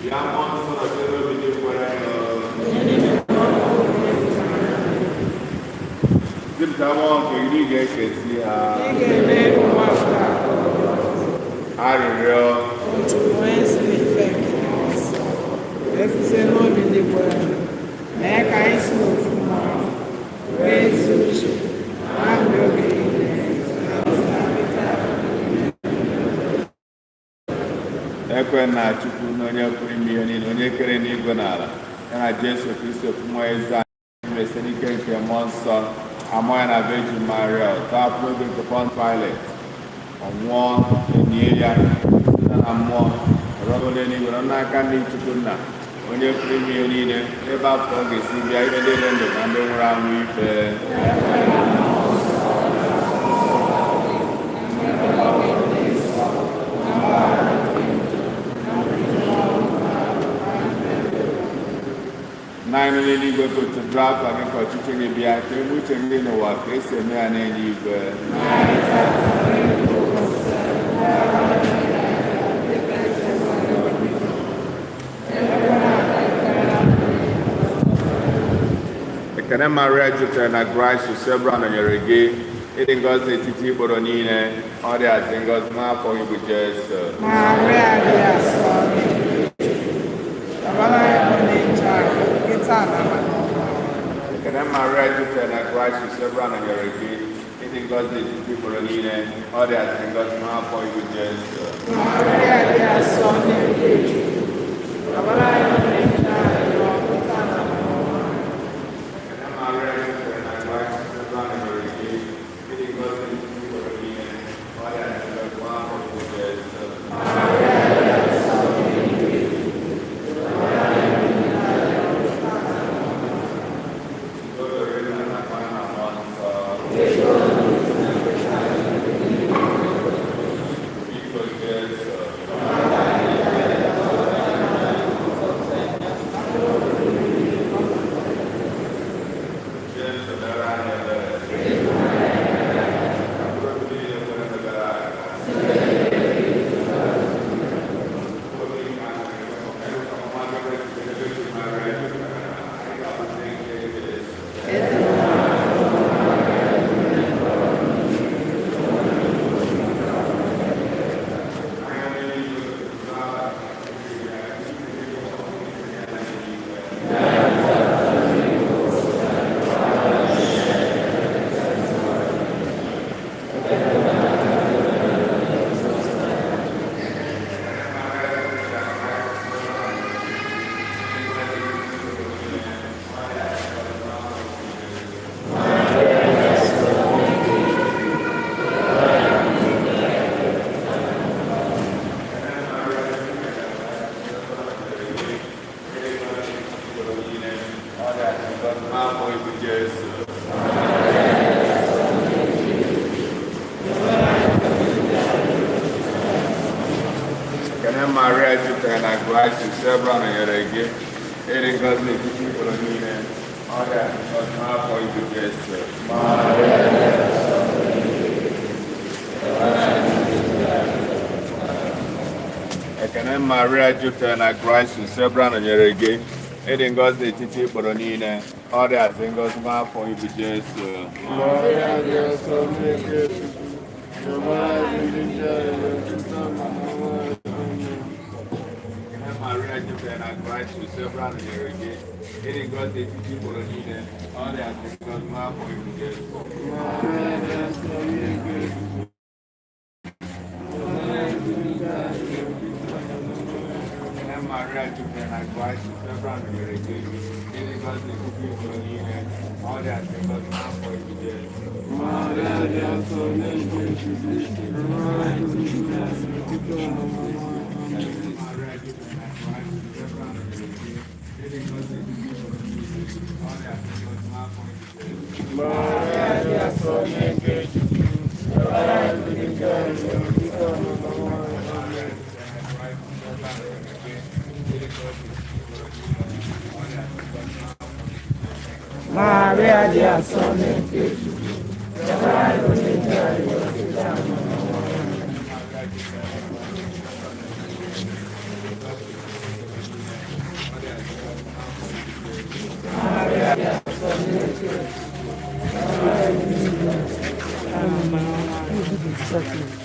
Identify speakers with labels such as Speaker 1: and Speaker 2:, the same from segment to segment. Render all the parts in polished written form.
Speaker 1: Bịa, Mmụọ Nsọ, nọchere obi ndị kwere nụ. Zipụta mmụọ nke gị, ị ga-ekezi ha.
Speaker 2: Ị ga-eme ụwa nke a ka ọ dị ọzọ.
Speaker 1: Arịrịọ.
Speaker 2: Chukwu onye si n'ife nke Mmụọ Nsọ wee kụzie n'obi ndị kwere nụ, mee ka anyị si n'ofu mmụọ ahụ wee ezi uche na-amị oge niile.
Speaker 1: Ekwe na Chukwu na onye pụrụ ime ihe niile, onye kere n'igwe na ala, ya na Jesu Kristi ofu nwa eze anyị, mere site n'ike nke Mmụọ Nsọ, amụọ ya na Virgin Maria, taa afọ oge nke Pontius Pilate, ọ nwụọ, enye ya, site na mmụọ, rọgoro n'eluigwe, nọ n'aka ndị Chukwu Nna, onye pụrụ ime ihe niile, ebe afọ ọ ga-esi bịa ikpe ndị dị ndụ na ndị nwụrụ anwụ ikpe. Nna anyị nọ n'eluigwe, ka otuto dịrị afa gị, ka ọchịchị gị bịa, ka eme uche gị n'ụwa ka esi eme ya n'eluigwe. Ekene Maria, jupụtara na grace, Sebra nọnyere gị, ịdị ngọzi n'etiti ikporo niile, ọ dị azị ngọzi n'afọ gị bụ Jesu.
Speaker 2: Maria dị asọ, yọbara anyị bụ ndị njọ anyị, kịta na abalị ọnwa.
Speaker 1: Ekene Maria, jupụtara na grace, Sebra nọnyere gị, ịdị ngọzi n'etiti ikporo niile, ọ dị azị ngọzi n'afọ gị bụ Jesu.
Speaker 2: Maria dị asọ, na-eke Chukwu, yọbara anyị bụ ndị njọ anyị, kịta na abalị ọnwa.
Speaker 1: Ekene Maria, jupụtara na grace, Sebra nọnyere gị, ịdị ngọzi n'etiti ikporo niile, ọ dị azị ngọzi n'afọ gị bụ Jesu. Oge na na Mmụọ Nsọ. Biko Jesu. Jesu, mere anyị ebere. Mkpụrụ obi niile kwere mebere anyị. Obi nke anyị na-eme ọma ebe Maria jupụtara, anyị ga-abụ ndị nke Jesu. N'afọ ibu Jesu. Ekene Maria, jupụtara na grace, Sebra nọnyere gị, ịdị ngọzi n'etiti ikporo niile, ọ dị ngọzi n'afọ ibu Jesu. Ekene Maria, jupụtara na grace, Sebra nọnyere gị, ịdị ngọzi n'etiti ikporo niile, ọ dị azị ngọzi n'afọ ibu Jesu.
Speaker 3: Maria dị asọ, na-eke Chukwu, yọbara anyị ndị njọ anyị, kịta na ọnwa anyị. Amen.
Speaker 1: Ekene Maria, jupụtara na grace, Sebra nọnyere gị, ịdị ngọzi n'etiti ikporo niile, ọ dị azị ngọzi n'afọ ibu Jesu.
Speaker 3: Maria dị asọ, na-eke Chukwu, yọbara anyị ndị njọ anyị, kịta na ọnwa anyị.
Speaker 1: Ekene Maria, jupụtara na grace, Sebra nọnyere gị, ịdị ngọzi n'etiti ikporo niile, ọ dị azị ngọzi n'afọ ibu Jesu.
Speaker 3: Maria dị asọ, na-eke Chukwu, yọbara anyị ndị njọ anyị, kịta na ọnwa anyị. Amen.
Speaker 1: Maria, jupụtara na grace, Sebra nọnyere gị, ịdị ngọzi n'etiti ikporo niile, ọ dị azị ngọzi n'afọ ibu Jesu.
Speaker 3: Maria dị asọ, na-eke Chukwu, yọbara anyị ndị njọ anyị, kịta na ọnwa anyị. Amen.
Speaker 2: Maria dị asọ, na-eke Chukwu, yọbara anyị ndị njọ anyị, kịta na ọnwa anyị.
Speaker 3: Exactly.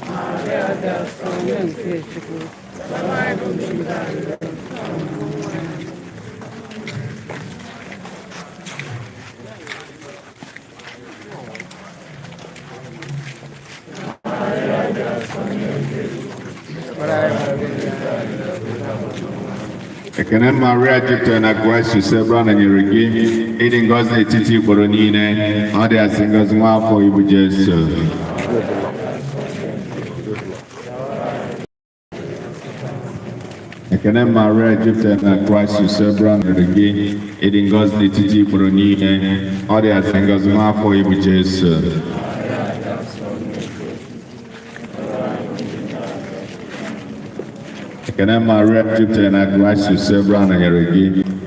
Speaker 2: Maria dị asọ nne nke Chukwu, yọbara anyị bụ ndị njọ arịrịọ kịta ma n'ọnwụ anyị.
Speaker 1: Ekene Maria jupụtara na grace sebra nọnyere gị, ịdị ngọzi n'etiti ikporo niile, ọ dị asị ngọzi nwa afọ ibu Jesu. Ekene Maria jupụtara na Kraịst sebra nọnyere gị, ịdị ngọzi n'etiti ikporo niile, ọ dị asị ngọzi nwa afọ ibu Jesu. Ekene Maria jupụtara na grace sebra nọnyere gị,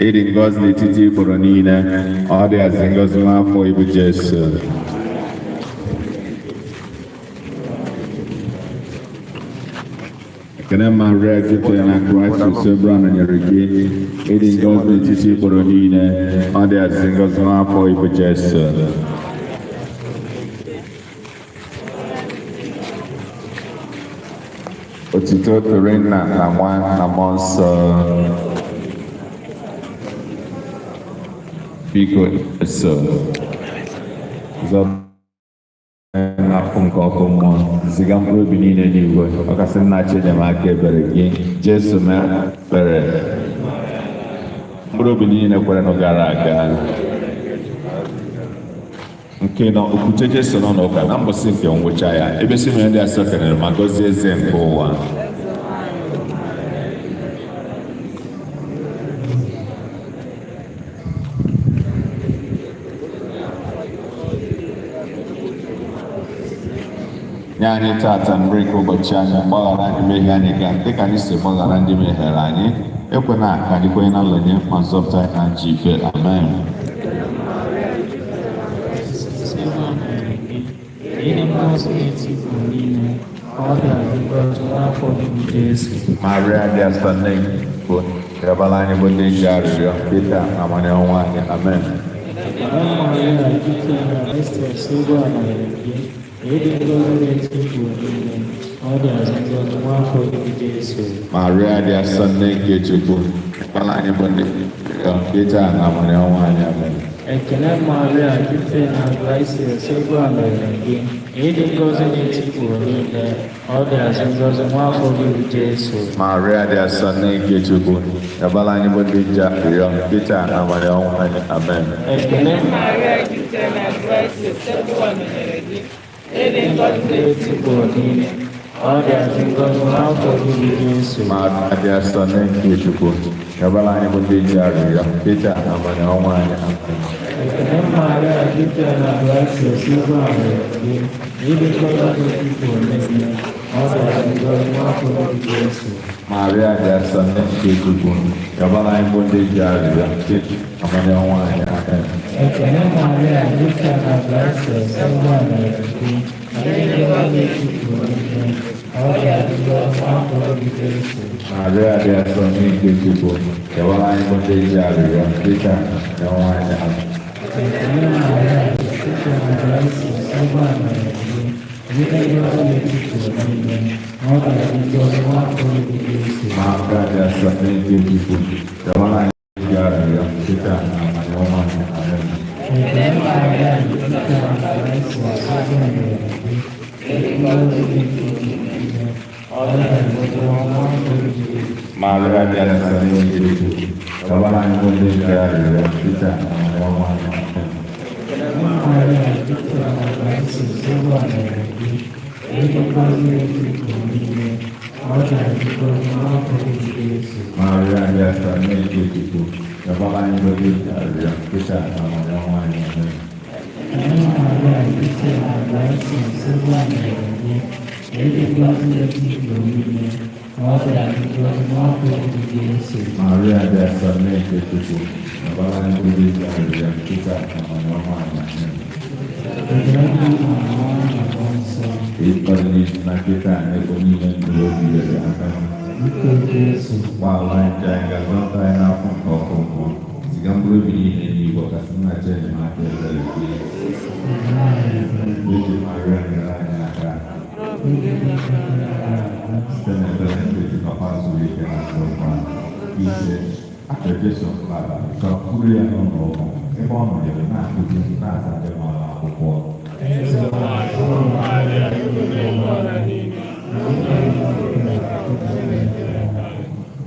Speaker 1: ịdị ngọzi n'etiti ikporo niile, ọ dị asị ngọzi nwa afọ ibu Jesu. Ekene Maria jupụtara na Kraịst sebra nọnyere gị, ịdị ngọzi n'etiti ikporo niile, ọ dị asị ngọzi nwa afọ ibu Jesu. Otito dịrị nna na nwa na mmụọ nsọ. Biko eso zọpụta n'afọ nke ọkụ mmụọ, ziga mkpụrụ obi niile n'igwe, ọkasị nna chi enyemaka ebere gị, Jesu mee ebere. Mkpụrụ obi niile kwerenụ gara aga nke nọ okwute Jesu nọ n'ụka na mbọsị nke ngwụcha ya, ebe si mere ndị asọ kenere ma gọzie eze nke ụwa. Nye anyị tata nri nke ụbọchị anyị, gbaghara anyị mmehie anyị ga dịka anyị si gbaghara ndị mehiere anyị, ekwena ka anyị kwenye na nlenye, ma zọpụta anyị na ajọ ife. Amen.
Speaker 4: Ịdị ngọzi n'etiti niile, ọ dị ngọzi n'afọ gị bụ Jesu.
Speaker 1: Maria dị asọ nne bụ rịọbara anyị bụ ndị ji arịrịọ kịta na amara ọnwa anyị. Amen.
Speaker 4: Ekele Maria jupụtara na Kraịst ụgbọ nọnyere gị, ịdị ngọzi n'etiti niile, ọ dị ngọzi n'afọ gị bụ Jesu.
Speaker 1: Maria dị asọ nne nke Chukwu, rịọbara anyị bụ ndị ji arịrịọ kịta na amara ọnwa anyị. Amen.
Speaker 4: Ekele Maria jupụtara na Kraịst ụgbọ nọnyere gị, ịdị ngọzi n'etiti niile, ọ dị ngọzi n'afọ gị bụ Jesu.
Speaker 1: Maria dị asọ nne nke Chukwu, rịọbara anyị bụ ndị ji arịrịọ kịta na amara ọnwa anyị. Amen.
Speaker 4: Ekele
Speaker 2: Maria jupụtara na grace sebra nọnyere gị, ịdị ngọzi n'etiti
Speaker 4: n'etiti niile, ọ dị ngọzi n'afọ gị bụ Jesu.
Speaker 1: Maria dị asọ nne nke Chukwu, rịọbara anyị bụ ndị ji arịrịọ kịta na amara ọnwa anyị. Amen.
Speaker 4: Ekele Maria jupụtara na Kraịst ụgbọ nọnyere gị, ịdị ngọzi n'etiti niile, ọ dị ngọzi n'afọ gị bụ Jesu.
Speaker 1: Maria dị asọ nne nke Chukwu, rịọbara anyị bụ ndị ji arịrịọ kịta na amara ọnwa anyị. Amen.
Speaker 4: Ekele Maria jupụtara na Kraịst ụgbọ nọnyere gị, ịdị ngọzi n'etiti niile, ọ dị ngọzi n'afọ gị bụ Jesu.
Speaker 1: Maria dị asọ nne nke Chukwu, rịọbara anyị bụ ndị ji arịrịọ kịta na amara ọnwa anyị. Amen.
Speaker 4: Ekele Maria jupụtara na Kraịst ụgbọ nọnyere gị, ịdị ngọzi n'etiti niile, ọ dị ngọzi n'afọ gị bụ Jesu.
Speaker 1: Maria dị asọ nne nke Chukwu, rịọbara anyị bụ ndị ji arịrịọ kịta na amara ọnwa anyị. Amen.
Speaker 4: Ekele Maria jupụtara na Kraịst ụgbọ nọnyere gị, ịdị ngọzi n'etiti niile, ọ dị ngọzi n'afọ gị bụ Jesu.
Speaker 1: Maria dị asọ nne nke Chukwu, rịọbara anyị bụ ndị ji arịrịọ kịta na amara ọnwa anyị. Amen.
Speaker 4: Maria jupụtara na Kraịst ụgbọ nọnyere gị, ịdị ngọzi n'etiti niile, ọ dị ngọzi n'afọ gị bụ Jesu.
Speaker 1: Maria dị asọ nne nke Chukwu, rịọbara anyị bụ ndị ji arịrịọ kịta na amara ọnwa anyị. Amen.
Speaker 4: Ekele Maria jupụtara na Gracias, ebe a nọnyere gị. Ịdị ngọzi n'etiti igbo niile, ọ dị adị ngọzi n'afọ gị Jesu.
Speaker 1: Maria dị asọ nne nke Chukwu, nọbara ndị dị nsọ arịrịọ kịta na mana ọnwa anyị. Amen.
Speaker 4: Ekele nna na nwa na mmụọ nsọ.
Speaker 1: Ịkpọrọ n'isi na kịta na ebe niile ndụ obi rere aka.
Speaker 4: Biko Jesu,
Speaker 1: Gbaghara anyị njọ anyị ga-azọpụta anyị n'afọ nke ọkụ mmụọ. Ziga mkpụrụ obi niile n'igwe kasị nna chi enyemaka ebere gị.
Speaker 4: nyere anyị ebere.
Speaker 1: Virgin Maria nyere anyị aka. Site n'ebere nke Jehova zuru ike na ndokwa. Ise, afọ Jesu mkpara chọọ mkpụrụ ya n'ụlọ ụka ebe ọ nọnyere na-akụzi na-aza ndị mara akwụkwọ.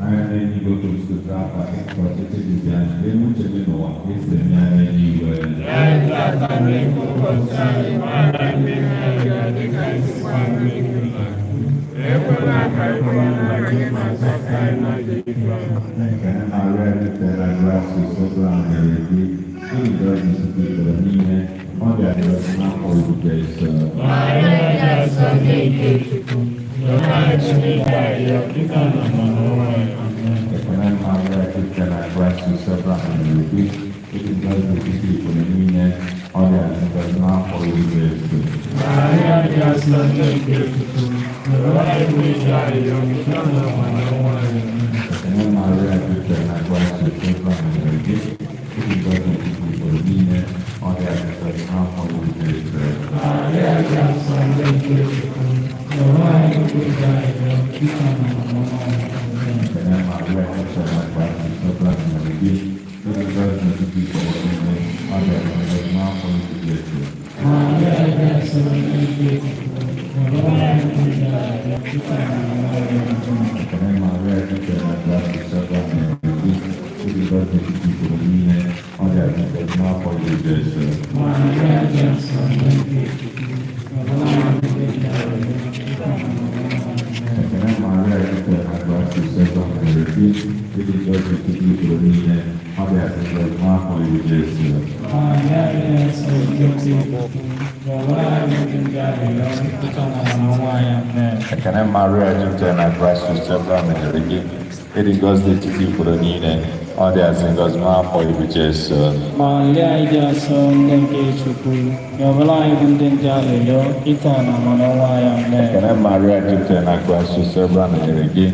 Speaker 1: Anya n'eluigwe ka osote afa gị ka ọchịchị gị bịa elu uche gị n'ụwa ka esi eme ya n'eluigwe. Ekene Maria jupụtara grasia sopra nyere gị ịdị ngọzi n'etiti ikporo niile ọ dị ngọzi n'afọ ibu Jesu. Ekene Maria jupụtara grasia sopra nyere gị ịdị ngọzi n'etiti ikporo niile ọ dị ngọzi n'afọ ibu Jesu. Ekene Maria jupụtara grasia sopra nyere gị ịdị ngọzi n'etiti ikporo niile ọ dị ngọzi n'afọ ibu Jesu. Ekene Maria jupụtara grasia sopra nyere gị ịdị ngọzi n'etiti ikporo niile ọ dị ngọzi n'afọ ibu Jesu. Ekene Maria jupụtara grasia sopra nyere gị ịdị ngọzi n'etiti ikporo niile ọ dị ngọzi n'afọ ibu Jesu. Ekene Maria jupụtara grasia sopra nyere gị ịdị ngọzi n'etiti ikporo niile ọ dị ngọzi n'afọ ibu Jesu. Ekene Maria jupụtara na grasia sopra nyere gị ịdị ngọzi n'etiti ikporo niile ọ dị ngọzi n'afọ ibu Jesu.
Speaker 4: Maria ịdị asọ nne nke Chukwu, yọbara anyị bụ ndị nje arịrịọ, kịta na amara ọnwa ya. Amen.
Speaker 1: Ekene Maria jupụtara na grasia sopra nyere gị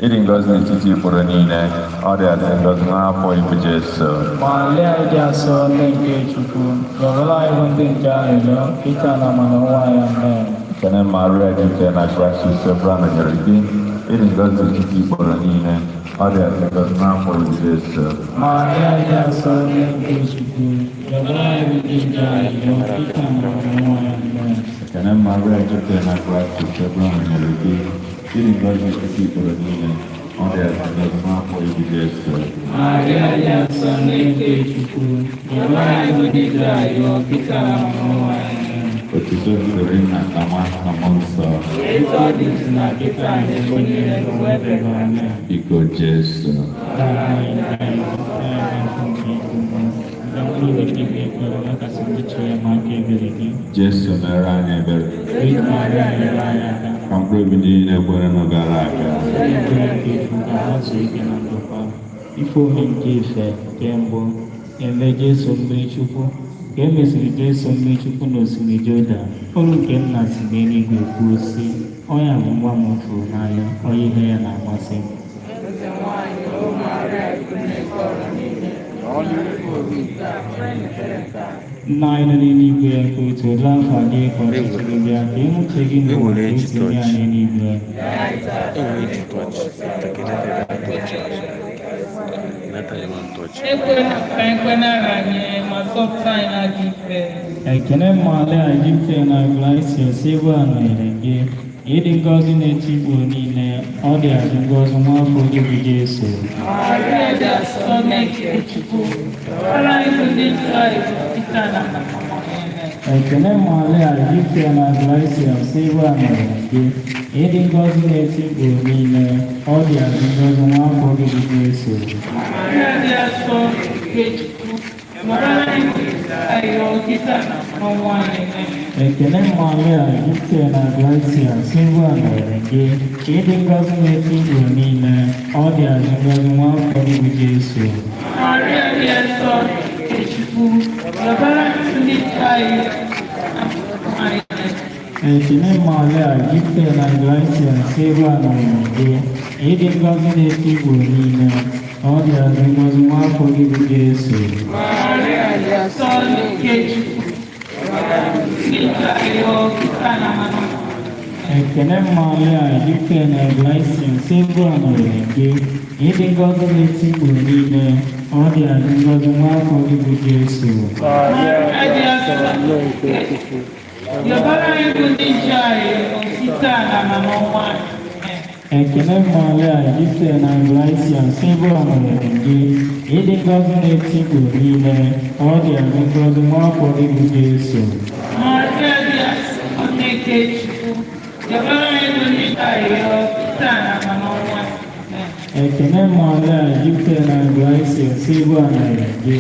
Speaker 1: ịdị ngọzi n'etiti ikporo niile ọ dị ngọzi n'afọ ibu Jesu.
Speaker 4: Maria ịdị asọ nne nke Chukwu, yọbara anyị bụ ndị nje arịrịọ, kịta na amara ọnwa ya. Amen.
Speaker 1: Ekene Maria jupụtara na grasia sopra nyere gị ịdị ngọzi n'etiti ikporo niile ọ dị ngọzi n'afọ ibu Jesu.
Speaker 4: Maria ịdị asọ nne nke Chukwu, yọbara anyị bụ ndị nje arịrịọ, kịta na amara ọnwa ya. Amen.
Speaker 1: Ekene Maria jupụtara na grasia sopra nyere gị ịdị ngọzi n'etiti ikporo niile ọ dị ngọzi n'afọ ibu Jesu.
Speaker 4: Maria ịdị asọ nne nke Chukwu, yọbara anyị bụ ndị nje arịrịọ, kịta na amara ọnwa ya. Amen.
Speaker 1: Otuto dịrị nna na nwa na mmụọ nsọ.
Speaker 4: Etu ọ dị na kịta na ebe niile n'ụwa ebebe. Amen.
Speaker 1: Biko Jesu, Jesu mere anyị ebere ka mkpụrụ obi niile kwere nụ gara aga.
Speaker 4: Ife omi nke ife nke mbụ eme Jesu mmiri Chukwu. Ka e mesịrị Jesu mmiri Chukwu n'osimiri Jọdan, olu nke nna si n'eluigwe kwuo sị, onye a bụ nwa m fụrụ n'anya, onye ihe ya na-amasị m. Nna anyị nọ n'eluigwe, ka otu ụdị afọ gị ka ọchịchị gị bịa, ka ime uche gị n'ụwa ka esi eme ya n'eluigwe.
Speaker 2: Ekwela ka anyị kwenara anyị ma zọpụta anyị n'ajọ ife.
Speaker 4: Ekene Maria jupụtara na grasia ebe a nọnyere gị. Ịdị ngọzi na-eti igbo niile, ọ dị adị ngọzi nwa afọ gị bụ Jesu.
Speaker 2: Maria dị asọ nne nke Chukwu, rịọrọ anyị bụ ndị njọ anyị kịta na Amen.
Speaker 4: Ekene Maria jupụtara na grasia ebe a nọnyere gị. Ịdị ngọzi na-eti igbo niile, ọ dị adị ngọzi nwa afọ gị bụ Jesu.
Speaker 2: Maria dị asọ nke Chukwu, rịọrọ anyị bụ Ayọ kịta na ọnwụ anyị. Amen.
Speaker 4: Ekele Maria jupụtara na grasia, Silva nọnyere gị, ịdị ngọzi n'etiti ikporo niile, ọ dị azụ ngọzi nwa afọ gị bụ Jesu.
Speaker 2: Maria dị nsọ nke Chukwu, yọbara ndị anyị anyị.
Speaker 4: Ekele Maria jupụtara na grasia, Silva nọnyere gị, ịdị ngọzi n'etiti ikporo niile, ọ dị azụ ngọzi nwa afọ gị bụ Jesu.
Speaker 2: Maria dị nsọ nke Chukwu, yọbara ndị anyị kịta na ọnwụ.
Speaker 4: Ekele Maria jupụtara na grasia, Silva nọnyere gị, ịdị ngọzi n'etiti ikporo niile, ọ dị azụ ngọzi nwa afọ gị bụ Jesu.
Speaker 2: Maria dị nsọ nke Chukwu, yọbara anyị bụ ndị nche anyị kịta na ọnwụ anyị. Amen.
Speaker 4: Ekele Maria jupụtara na grasia, Silva nọnyere gị, ịdị ngọzi n'etiti ikporo niile, ọ dị azụ ngọzi nwa afọ gị bụ Jesu.
Speaker 2: Maria dị nsọ nke Chukwu, yọbara anyị bụ ndị nche anyị kịta na ọnwụ anyị. Amen.
Speaker 4: Ekele Maria jupụtara na grasia, Silva nọnyere gị,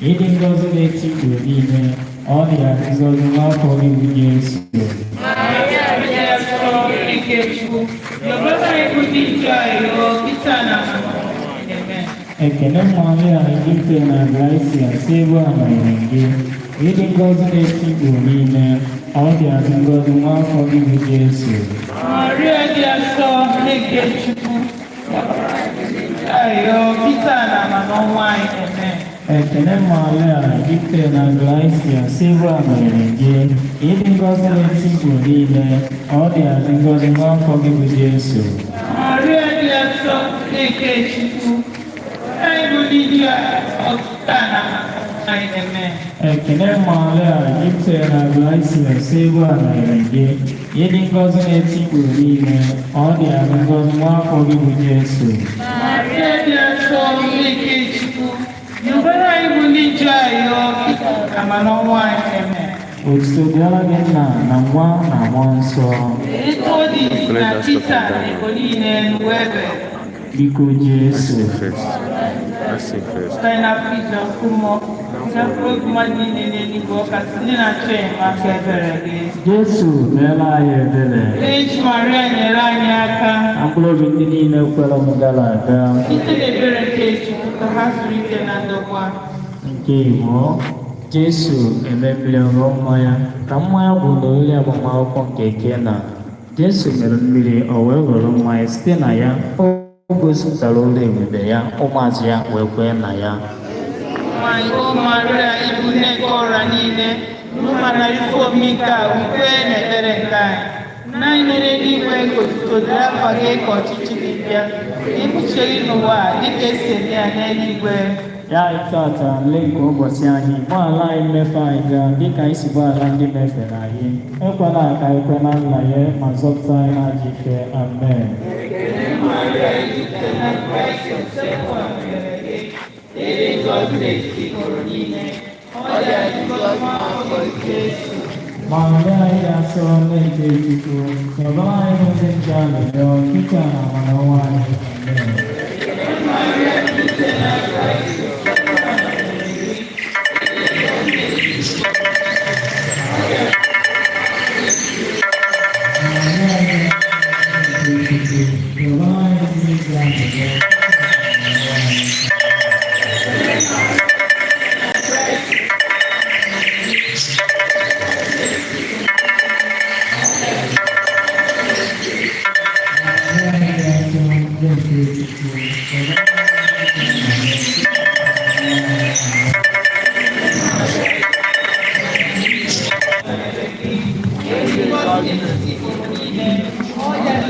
Speaker 4: ịdị ngọzi n'etiti ikporo niile, ọ dị azụ ngọzi nwa afọ gị bụ Jesu.
Speaker 2: Maria dị nsọ nke Chukwu, yọbara anyị bụ ndị nche anyị kịta na ọnwụ anyị. Amen.
Speaker 4: Ekele Maria jupụtara na grasia, Silva nọnyere gị, ịdị ngọzi n'etiti ikporo niile, ọ dị azụ ngọzi nwa afọ gị bụ Jesu.
Speaker 2: Maria dị nsọ nke Chukwu, yọbara anyị bụ ndị nche anyị kịta na ọnwụ anyị. Amen.
Speaker 4: Ekele Maria jupụtara na grasia, Silva nọnyere gị, ịdị ngọzi n'etiti ikporo niile, ọ dị azụ ngọzi nwa afọ gị bụ Jesu.
Speaker 2: Maria dị nsọ nke Chukwu, anyị bụ ndị nche anyị kịta na ọnwụ anyị. Amen.
Speaker 4: Ekele Maria jupụtara na grasia, Silva nọnyere gị, ịdị ngọzi n'etiti ikporo niile, ọ dị azụ ngọzi nwa afọ gị bụ Jesu.
Speaker 2: Maria dị nsọ nke Chukwu, yọbara anyị bụ ndị nche anyị kịta na ọnwụ anyị. Amen.
Speaker 4: Otuto dịara gị nna na nwa na mmụọ nsọ.
Speaker 2: Etu ọ dị na kịta na ebo niile n'ụwa ebe.
Speaker 4: Biko Jesu.
Speaker 3: First. Mercy first.
Speaker 2: Site na Pita Nkumo, na mkpụrụ mmadụ niile n'eluigwe ọkasị ndị na-achọ enyemaka ebere gị.
Speaker 4: Jesu meela anyị ebere.
Speaker 2: Eji Maria nyere anyị aka.
Speaker 4: Na mkpụrụ obi ndị niile kwere m gara aga.
Speaker 2: Site n'ebere nke Chukwu ka ha zuru ike na ndokwa.
Speaker 4: Nke ịbụọ, Jesu eme mmiri ghọọ mmanya ka mmanya bụ n'oriri agbamakwụkwọ nke Kena. Jesu mere mmiri o wee ghọrọ mmanya site na ya o gosipụtara ụlọ ebube ya ụmụazụ ya wee kwee na ya.
Speaker 2: Nwanyị o Maria ibu nne nke ọra niile, nụmana ife omi nke a ukwe na ekpere nke anyị. Nna anyị nọ n'eluigwe ka otuto dịrị afa gị ka ọchịchị gị bịa. Ekwuche gị n'ụwa a dịka esi eme ya n'eluigwe.
Speaker 4: Ya anyị tata nle nke ụbọchị anyị gbaghara anyị mmefu anyị gaa dịka anyị si gbaghara ndị mefere anyị ekwela ka anyị kwe na nna ya ma zọpụta anyị n'ajọ ife amen. Ma ndị anyị ga-asọ nne nke Chukwu chọbara anyị bụ ndị nche arịrịọ kịta na amara ọnwa anyị amen.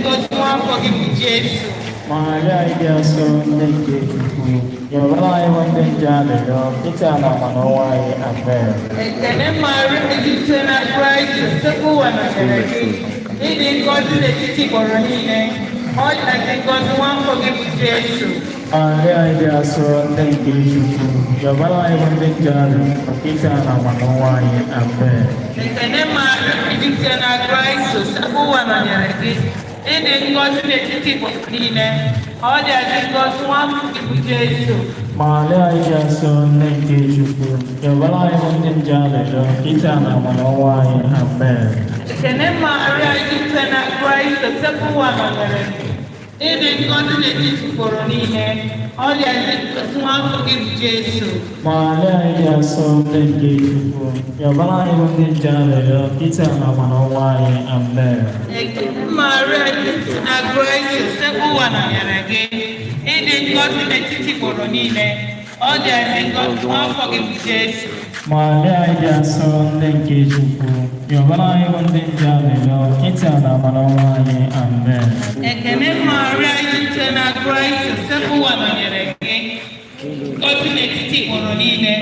Speaker 2: Ngọzi nwa afọ gị bụ Jesu.
Speaker 4: Maria ịdị nsọ nne nke Chukwu yọbara anyị bụ ndị nje arịrịọ kịta na amara ọnwa anyị amen.
Speaker 2: Ekele Maria ejite na Kraịst tupu ụwa nọnyere gị. Ịdị ngọzi n'etiti gbọrọ niile. Ọ dị ngọzi nwa afọ gị bụ Jesu.
Speaker 4: Maria ịdị nsọ nne nke Chukwu yọbara anyị bụ ndị nje arịrịọ kịta na amara ọnwa anyị amen.
Speaker 2: Ekele Maria ejite na Kraịst tupu ụwa nọnyere gị. Ịdị ngọzi n'etiti gbọrọ niile. Ọ dị ngọzi nwa afọ gị bụ Jesu.
Speaker 4: Maria dị nsọ, nne nke Chukwu, yọbara anyị bụ ndị nje arịrịọ, kịta na amara ọnwa anyị. Amen.
Speaker 2: Ekene Maria jupụtara na Kraịst osebụwa nọnyere gị. Ịdị ngọzi n'etiti ikporo niile, ọ dị ezi nwa afọ gị bụ Jesu.
Speaker 4: Maria dị nsọ, nne nke Chukwu, yọbara anyị bụ ndị nje arịrịọ, kịta na amara ọnwa anyị. Amen.
Speaker 2: Ekene Maria jupụtara na Kraịst osebụwa nọnyere gị. Ịdị ngọzi n'etiti ikporo niile, ọ dị ezi ngọzi nwa afọ gị bụ Jesu.
Speaker 4: Maria dị nsọ, nne nke Chukwu, yọbara anyị bụ ndị nje arịrịọ, kịta na amara ọnwa anyị. Amen.
Speaker 2: Ekene Maria jupụtara na Kraịst osebụwa nọnyere gị. Ngọzi n'etiti ikporo niile,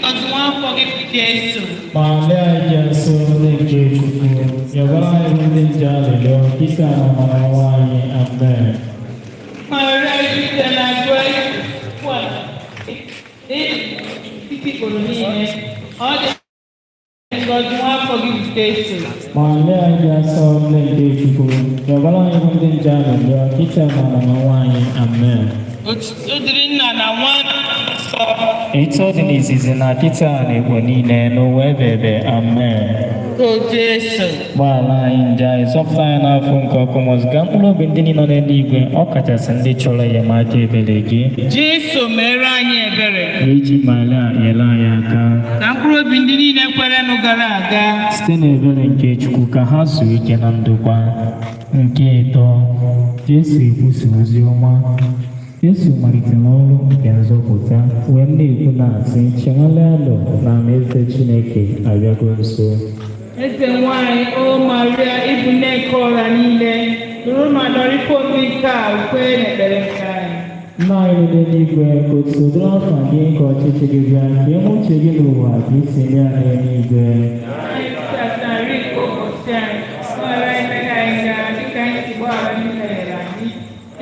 Speaker 2: ngọzi nwa afọ gị bụ Jesu.
Speaker 4: Maria dị nsọ, nne nke Chukwu, yọbara anyị bụ ndị nje arịrịọ, kịta na amara ọnwa anyị. Amen.
Speaker 2: Maria jupụtara na Kraịst osebụwa n'etiti ikporo niile, ọ dị ngọzi nwa afọ gị bụ Jesu.
Speaker 4: Maria dị nsọ, nne nke Chukwu, yọbara anyị bụ ndị nje arịrịọ, kịta na amara ọnwa anyị. Amen.
Speaker 2: Otuto dịrị nna na nwa na nsọ.
Speaker 4: Etu ọ dị n'izizi na kịta na igbo niile n'ụwa ebe ebe. Amen.
Speaker 2: O Jesu.
Speaker 4: Gbaghara anyị njọ anyị, zọpụta anyị n'afọ nke ọkụ ma zụga mkpụrụ obi ndị niile nọ n'eluigwe, ọ kachasị ndị chọrọ enyemaka ebere gị.
Speaker 2: Jesu mere anyị ebere.
Speaker 4: Iji Maria nyere anyị aka.
Speaker 2: Ka mkpụrụ obi ndị niile kwerenụ gara aga.
Speaker 4: Site n'ebere nke Chukwu ka ha zuo ike na ndokwa. Nke ịtọ, Jesu ekwusa ozi ọma. Jesu malitere ọrụ nke nzọpụta wee na-ekwu na-asị, chegharịanụ na alaeze Chineke abịago nso.
Speaker 2: Eze nwanyị, o Maria, ịbụ nne nke ọra niile, nụrụ ma nọrọ ife obi nke a ukwe na ekpere nke anyị.
Speaker 4: Nna anyị nọ n'eluigwe, ka otuto dịrị afa gị, ka ọchịchị gị bịa, ka eme uche gị n'ụwa ka isi mee ya n'eluigwe.
Speaker 2: Anyị tata nri nke ụbọchị anyị, gbaghara anyị mmehie anyị ga dịka anyị si gbaghara ndị mehiere anyị.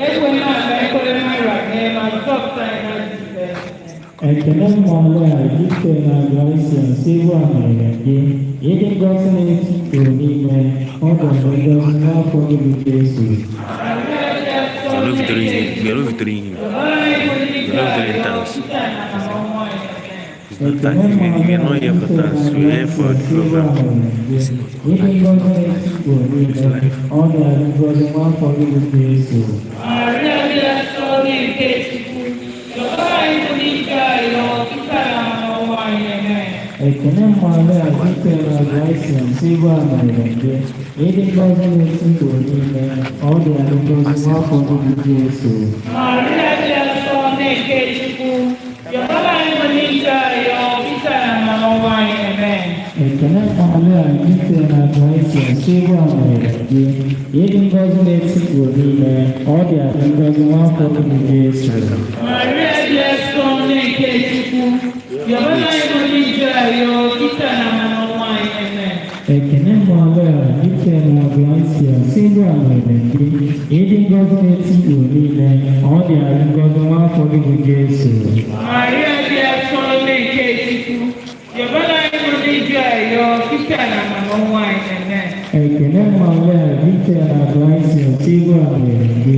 Speaker 2: Ekwela ka ekwere mmadụ mee ma zọpụta anyị na njide.
Speaker 4: Ekele Maria, jupụtara na grasia, Sewa mere gị, ịdị ngọzi n'etiti niile, ọ bụ ngọzi n'afọ gị bụ Jesu.
Speaker 5: We are not victory. We are not victory him. We are not victory dance. It's not dance. We are not here for dance. We are here for the program.
Speaker 4: Ịdị ngọzi n'etiti niile, ọ bụ ngọzi n'afọ gị bụ Jesu.
Speaker 2: Maria dị nsọ nke Chukwu, yọbara anyị bụ n'ike anyị, ọkịta na ọnwa anyị, amen.
Speaker 4: Ekele Maria, jupụtara na grasia, Sewa mere gị, ịdị ngọzi n'etiti niile, ọ dị ngọzi n'afọ gị bụ Jesu.
Speaker 2: Maria dị nsọ nke Chukwu, yọbara anyị bụ n'ike anyị, ọkịta na ọnwa anyị, amen.
Speaker 4: Ekele Maria, jupụtara na grasia, Sewa mere gị, ịdị ngọzi n'etiti niile, ọ dị ngọzi n'afọ gị bụ Jesu.
Speaker 2: Maria dị nsọ nke Chukwu, yọbara anyị bụ n'ike anyị, ọkịta na ọnwa anyị, amen.
Speaker 4: Ekele Maria, jupụtara na grasia, Sewa mere gị, ịdị ngọzi n'etiti niile, ọ dị ngọzi n'afọ gị bụ Jesu.
Speaker 2: Maria dị nsọ nke Chukwu, yọbara anyị bụ n'ike anyị, ọkịta na ọnwa anyị, amen.
Speaker 4: Ekele Maria, jupụtara na grasia, Sewa mere gị,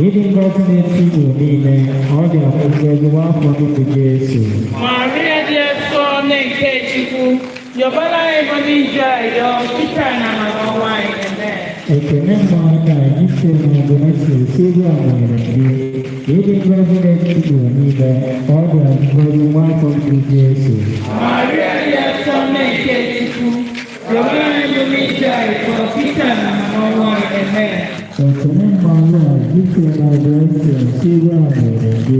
Speaker 4: ịdị ngọzi n'etiti niile, ọ dị ngọzi n'afọ gị bụ Jesu.
Speaker 2: Maria dị nsọ nke Chukwu, yọbara anyị bụ n'ije anyị, ọkịta na ọnwa anyị, amen.
Speaker 4: Ekele Maria, jupụtara na grasia, Sewa mere gị, ịdị ngọzi n'etiti niile, ọ dị ngọzi n'afọ gị bụ Jesu.
Speaker 2: Maria dị nsọ nke Chukwu, yọbara anyị bụ n'ije anyị, ọkịta na ọnwa anyị, amen.
Speaker 4: Ekele Maria, jupụtara na grasia, Sewa mere gị,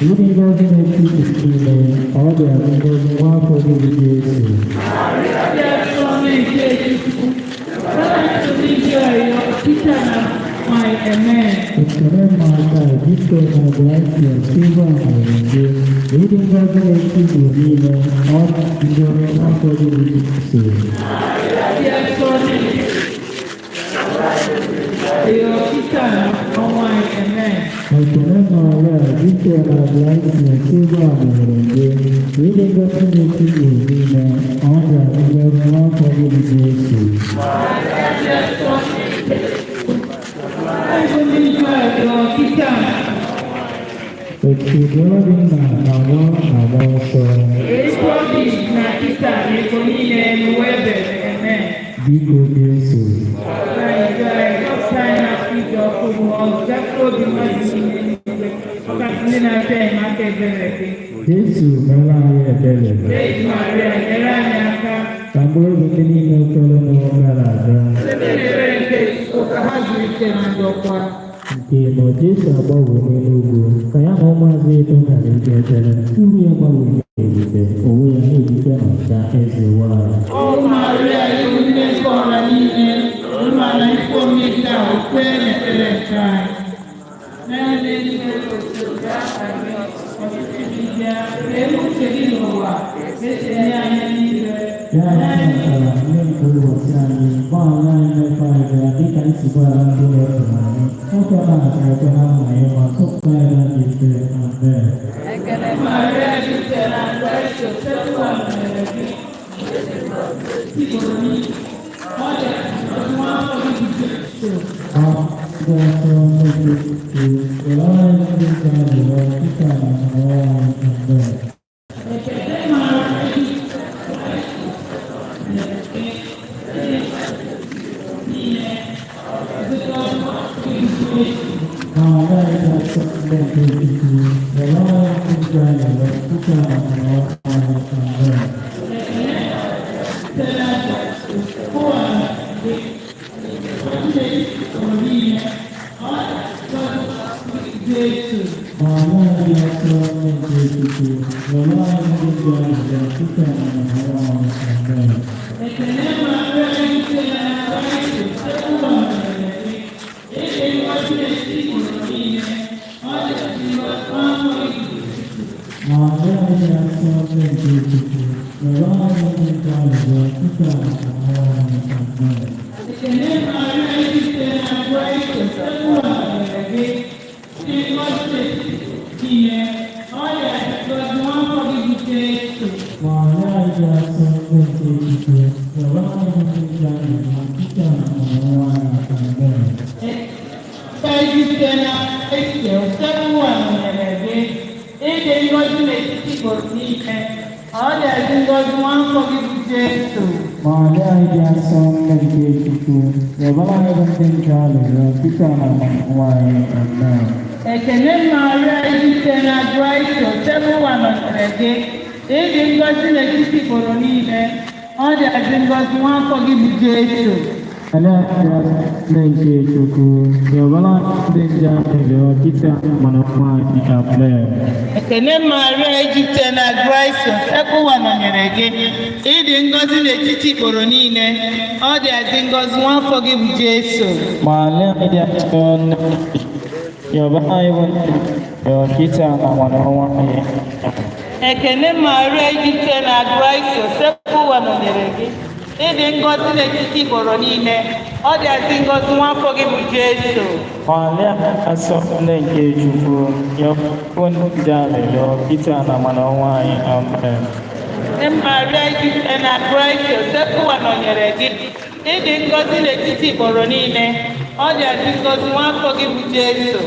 Speaker 4: ịdị ngọzi n'etiti niile, ọ dị ngọzi n'afọ gị bụ Jesu.
Speaker 2: Maria dị nsọ nke Chukwu, yọbara anyị bụ n'ije anyị, ọkịta na ọnwa anyị, amen.
Speaker 4: Ekele Maria, jupụtara na grasia, Sewa mere gị, ịdị ngọzi n'etiti niile, ọ dị ngọzi n'afọ gị bụ Jesu.
Speaker 2: Maria dị nsọ nke ọkịta na ọnwa anyị, amen.
Speaker 4: Ekele Maria, jupụtara na grasia, Sewa mere gị, ịdị ngọzi n'etiti niile, ọ dị ngọzi n'afọ gị bụ Jesu.
Speaker 2: Maria dị nsọ nke Chukwu, yọbara anyị bụ n'ije anyị, ọkịta na
Speaker 4: Otuto dịrị gị Nna na Nwa na Mmụọ Nsọ.
Speaker 2: Etu ọ dị na kịta na ego niile n'ụwa ebe. Amen.
Speaker 4: Biko Jesu,
Speaker 2: Zọpụta anyị n'afọ ije ọkụ mmụọ, gafee obi mmadụ niile n'igwe, ọkachasị ndị na-achọ enyemaka ebere gị.
Speaker 4: Jesu mere anyị ebere.
Speaker 2: Virgin Maria, nyere anyị aka.
Speaker 4: Ka mkpụrụ obi ndị niile kwere n'ụwa gara aga.
Speaker 2: Site n'ebere nke Chukwu ka ha zuru ike na ndokwa.
Speaker 4: Nke na Jesu agbanwe n'elu ugwu, ka ya na ụmụazụ eto gara ikpe ekpere, ihu ya gbanwere ebube, onwe ya na-ejike n'ọcha eze nwanyị.
Speaker 2: O Maria, ịbụ nne nke ọra niile, ụmụala ife omimi a okwe na ekpere nke anyị. Naanị eluigwe otu gaa gị, ọchịchị gị bịa, ka eme uche gị n'ụwa, ka esi eme anyị n'igwe.
Speaker 4: Ya anyị natara nne nke ụbọchị anyị, gbaghara anyị mmehie anyị bịara dịka anyị si gbaghara ndị na-efe anyị. Ekwela ka anyị kwe na mmanye ma zọpụta anyị n'ajọ ife. Amen.
Speaker 2: Ekele Maria jupụtara na Kraịst, Osebụwa nọnyere gị.
Speaker 4: Ndị ọsọ mmehie were anyị ndị nke arịrịọ dịka na ọnwụ anyị. Amen. Amen.
Speaker 2: Ekele Maria jupụtara na Kraịst, Osebụwa nọnyere gị. Ebe ngọzi na-esi ikporo niile, ọ dịkwa ngọzi afọ gị bụ Ekele Maria jupụtara na Kraịst, Osebụwa nọnyere gị. Ndị ngọzi na-esi niile, ọ dịkwa ngọzi afọ gị bụ Jesu. Site na Kraịst, Osebụwa nọnyere gị. Ịdị ngọzi n'etiti ikporo niile, ọ dịazị ngọzi nwa afọ gị bụ Jesu.
Speaker 4: Maria dị asọ nne nke Chukwu, rịọbara anyị bụ ndị nke arịrịọ site na ọnwụ anyị. Amen.
Speaker 2: Ekele Maria jupụtara na Kraịst, Osebụwa nọnyere gị. Ịdị ngọzi n'etiti ikporo niile, ọ dịazị ngọzi nwa afọ gị bụ Jesu.
Speaker 4: Maria dị asọ nne nke Chukwu, rịọbara anyị ndị nke arịrịọ site na ọnwụ anyị. Amen.
Speaker 2: Ekele Maria jupụtara na Kraịst, Osebụwa nọnyere gị. Ịdị ngọzi n'etiti ikporo niile, ọ dịazị ngọzi nwa afọ gị bụ Jesu.
Speaker 4: Maria dị asọ nne nke Chukwu, rịọbara anyị bụ ndị nke arịrịọ site na ọnwụ anyị.
Speaker 2: Ekele Maria jupụtara na Kraịst, Osebụwa nọnyere gị. Ịdị ngọzi n'etiti ikporo niile, ọ dịazị ngọzi nwa afọ gị bụ Jesu.
Speaker 4: Maria asọ nne nke Chukwu, rịọbara ndị nke arịrịọ site na ọnwụ anyị. Amen.
Speaker 2: Ekele Maria jupụtara na Kraịst, Osebụwa nọnyere gị. Ịdị ngọzi n'etiti ikporo niile, ọ dịazị ngọzi nwa afọ gị bụ Jesu.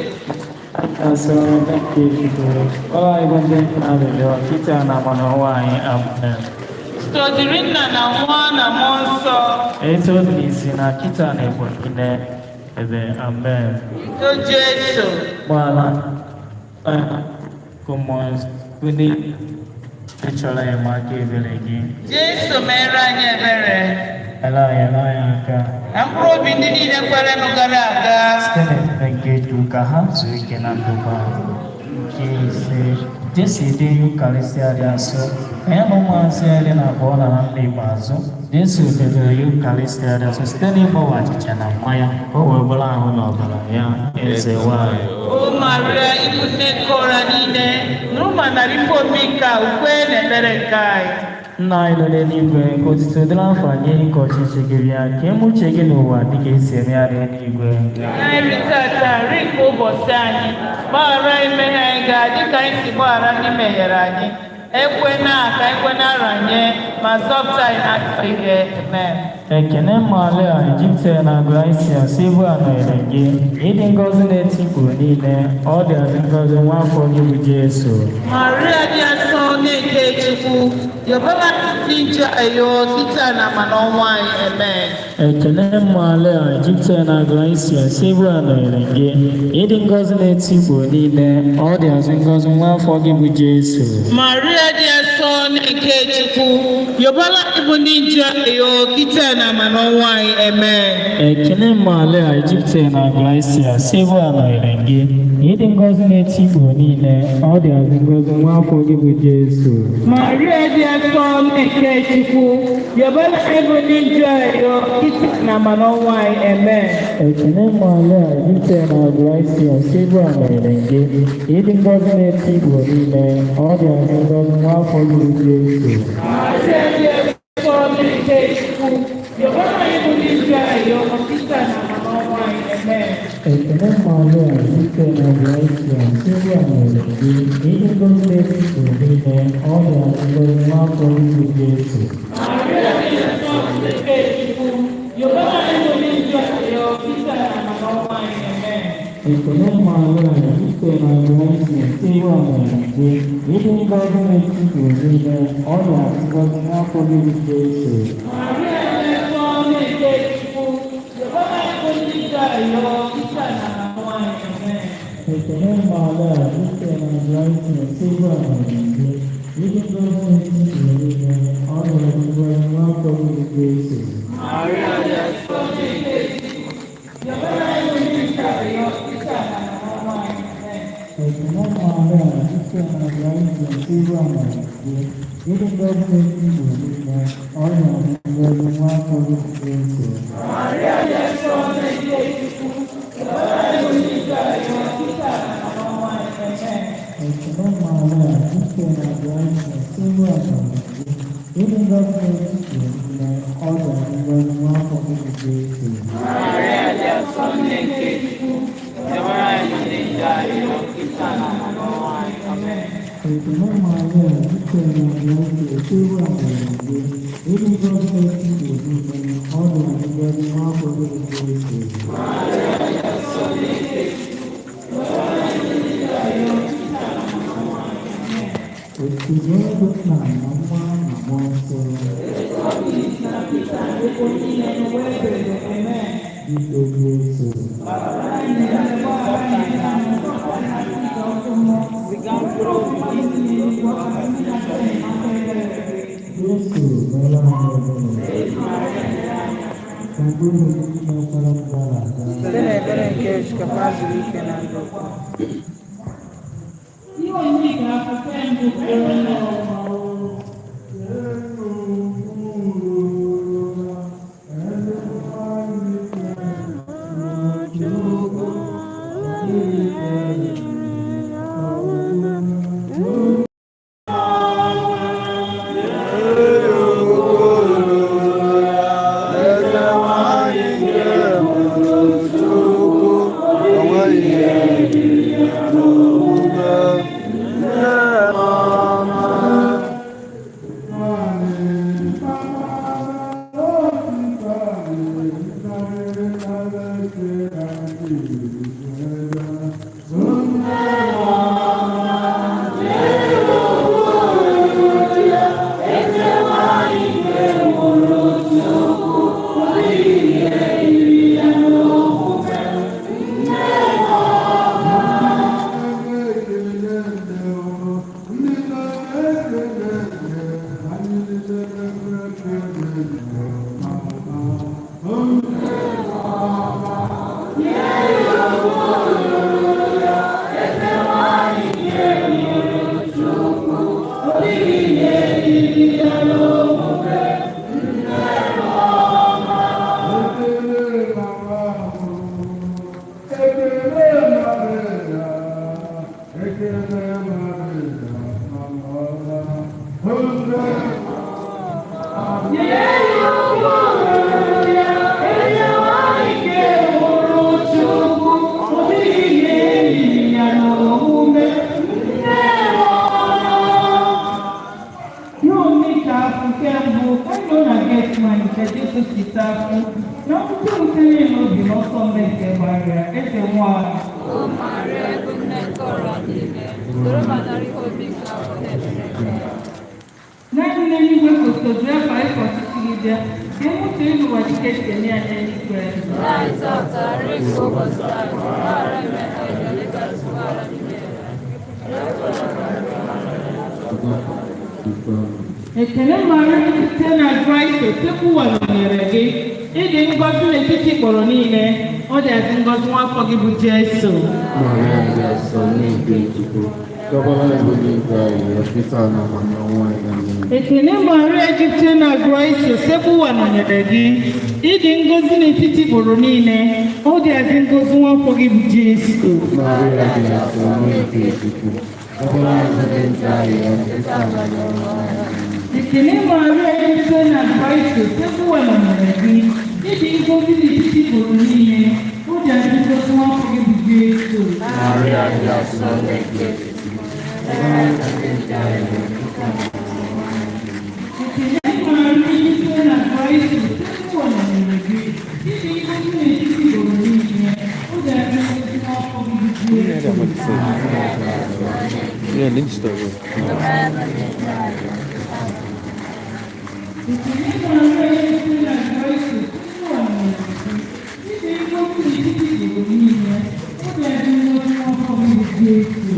Speaker 4: Asọ nne nke Chukwu, rịọbara anyị bụ ndị nke arịrịọ site na ọnwụ anyị. Amen.
Speaker 2: Site dịrị nna na nwa na mmụọ nsọ.
Speaker 4: Etu ọ dị n'isi na kịta na egbo niile ebe. Amen.
Speaker 2: To Jesu.
Speaker 4: Gbaala mmụọ ndị chọrọ enyemaka ebere gị.
Speaker 2: Jesu mere anyị ebere.
Speaker 4: Ele anyị ele anyị aka.
Speaker 2: Na mkpụrụ obi ndị niile kwerenụ gara aga.
Speaker 4: Site n'ekpere nke Chukwu ka ha zuo ike na ndokwa. Nke ise, Jesu dị Yukarịsịa dị asọ, ka ya na ụmụazụ ya 12 na mgbe ikpeazụ, Jesu debere Yukarịsịa dị asọ site n'ịgbanwe achịcha na mmanya ka o wee bụrụ ahụ na ọbara ya eze nwanyị.
Speaker 2: O Maria, ịbụ nne nke ụra niile, nụrụ ma nara ife omimi a ukwe na ekpere nke anyị.
Speaker 4: Nna anyị nọ n'eluigwe, ka otuto dịrị afọ anyị, ka ọchịchị gị bịa, ka eme uche gị n'ụwa dịka esi eme ya n'eluigwe.
Speaker 2: Anyị nri tata, nri nke ụbọchị anyị, gbaghara anyị mmehie anyị gaa dịka anyị si gbaghara ndị mehiere anyị. Ekwena ka ekwe na-aranye ma zọpụta anyị n'aka ihe. Amen.
Speaker 4: Ekene Maria, Ijipte na Gracia, Sibu nọnyere gị, ịdị ngọzi n'etiti niile, ọ dị adị ngọzi nwa afọ gị bụ Jesu.
Speaker 2: Maria dị asọ nne nke Chukwu, yọbara ndị njọ ayọ kịta na ma n'ọnwụ anyị. Amen.
Speaker 4: Ekene Maria, Ijipte na Gracia, Sibu nọnyere gị, ịdị ngọzi n'etiti niile, ọ dị adị ngọzi nwa afọ gị bụ Jesu.
Speaker 2: Maria dị asọ nne nke Chukwu, yọbara ịbụ ndị njọ ayọ kịta na ma n'ọnwụ anyị. Amen.
Speaker 4: Ekene Maria, Ijipte na Gracia, Sibu nọnyere gị, ịdị ngọzi n'etiti niile, ọ dị adị ngọzi nwa afọ gị bụ Jesu.
Speaker 2: Maria dị asọ nne nke Chukwu, yọbara ịbụ ndị njọ ayọ kịta na ma n'ọnwụ anyị. Amen.
Speaker 4: Ekene Maria, Ijipte na Gracia, Sibu nọnyere gị, ịdị ngọzi n'etiti niile, ọ dị adị ngọzi nwa afọ gị bụ Jesu.
Speaker 2: Maria dị asọ nne nke Chukwu, yọbara ịbụ ndị njọ ayọ kịta na ma n'ọnwụ anyị. Amen.
Speaker 4: Ekene Maria, Ijipte na Gracia, Sibu nọnyere gị, ịdị ngọzi n'etiti niile, ọ dị adị ngọzi nwa afọ gị bụ Jesu.
Speaker 2: Maria dị asọ nne nke Chukwu, yọbara ịbụ ndị njọ ayọ kịta na ma n'ọnwụ anyị. Amen.
Speaker 4: Ekene Maria, Ijipte na Gracia, Sibu nọnyere gị, ịdị ngọzi n'etiti niile, ọ dị adị ngọzi nwa afọ gị bụ Jesu.
Speaker 2: Maria dị asọ nne nke Chukwu, yọbara ịbụ ndị njọ ayọ kịta na ma n'ọnwụ anyị. Amen.
Speaker 4: Ekene Maria, Ijipte na Gracia, Sibu nọnyere gị, ịdị ngọzi n'etiti niile, ọ dị adị ngọzi nwa afọ gị bụ Jesu.
Speaker 2: Maria dị asọ nne nke Chukwu, yọbara ịbụ ndị njọ ayọ kịta na ma n'ọnwụ anyị. Amen.
Speaker 4: Ekene Maria, Ijipte na Gracia, Sibu nọnyere gị, ịdị ngọzi n'etiti niile, ọ dị adị ngọzi nwa afọ gị bụ Jesu.
Speaker 2: Maria dị asọ nne nke Chukwu, yọbara ịbụ ndị njọ ayọ kịta na ma n'ọnwụ anyị. Amen.
Speaker 4: Ekene Maria, Ijipte na Gracia, Sibu nọnyere gị, ịdị ngọzi n'etiti niile, ọ dị adị ngọzi nwa afọ gị bụ Jesu.
Speaker 2: Maria dị asọ nne nke Chukwu, yọbara ịbụ ndị njọ ayọ kịta na ma n'ọnwụ anyị. Amen.
Speaker 4: Ekene Maria, Ijipte na Gracia, Sibu nọnyere gị, ịdị ngọzi n'etiti niile, ọ dị adị ngọzi nwa afọ gị bụ Jesu. Otuto dị Nna na Nwa na Mmụọ Nsọ. Biko Jesu. Jesu meere anyị ebere. Ka mkpụrụ obi niile kwere gara aga.
Speaker 2: Site n'ebere nke Chukwu ka zuru ike na ndokwa. Ihe onyinye ga-apụta mbụ.
Speaker 3: Onweghị ihe yiri ya n'omume. Nne mama.
Speaker 2: Na mwute wutere ya n'obi n'ọsọ mgbe nke gbara ya, eze nwanyị.
Speaker 6: O Maria, bụ nne nke ọra niile, soro ma nara ihe obi nke ahụ na-ekpere nke anyị.
Speaker 2: Naanị n'eluigwe ka otuto dịrị afa gị ka ọchịchị gị bịa, ka emuche n'ụwa dịka esi eme ya n'eluigwe.
Speaker 6: Nye anyị tata nri nke ụbọchị anyị, gbaghara mmehie anyị dịka anyị si gbaghara ndị mehiere anyị.
Speaker 2: Ekele Maria site na Kraịst tupu ụwa nọnyere gị, ịdị ngọzi n'etiti ikporo niile, ọ dịazị ngọzi nwafọ gị bụ Jesu.
Speaker 3: Maria dị asọ nne nke Chukwu, dọbara anyị bụ ndị nke anyị kịta na amamihe ọnwa anyị. Amen.
Speaker 2: Ekele Maria jupụtara na Kraịst tupu ụwa nọnyere gị, ịdị ngọzi n'etiti ikporo niile, ọ dịazị ngọzi nwafọ gị bụ Jesu.
Speaker 3: Maria dị asọ nne nke Chukwu, dọbara anyị bụ ndị nke anyị kịta na amamihe ọnwa anyị. Amen.
Speaker 2: Ekele Maria jupụtara na Kraịst tupu ụwa nọnyere gị, ịdị ngọzi n'etiti ikporo niile, ọ dịazị ngọzi nwafọ gị bụ Jesu.
Speaker 3: Maria dị asọ nne nke Chukwu, dọbara anyị bụ ndị nke anyị kịta na amamihe ọnwa anyị. Amen.
Speaker 2: Ekele Maria jupụtara na Kraịst tupu ụwa nọnyere gị, ịdị ngọzi n'etiti ikporo niile, ọ dịazị ngọzi nwafọ gị bụ Jesu.
Speaker 5: Yeah, need to start.
Speaker 2: Ekele Maria jupụtara na Kraịst tupu ụwa nọnyere gị, ịdị ngọzi n'etiti ikporo niile, ọ dịazị ngọzi nwafọ gị bụ Jesu.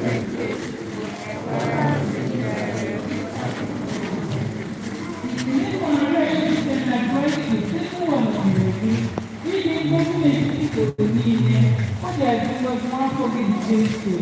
Speaker 2: Thank you.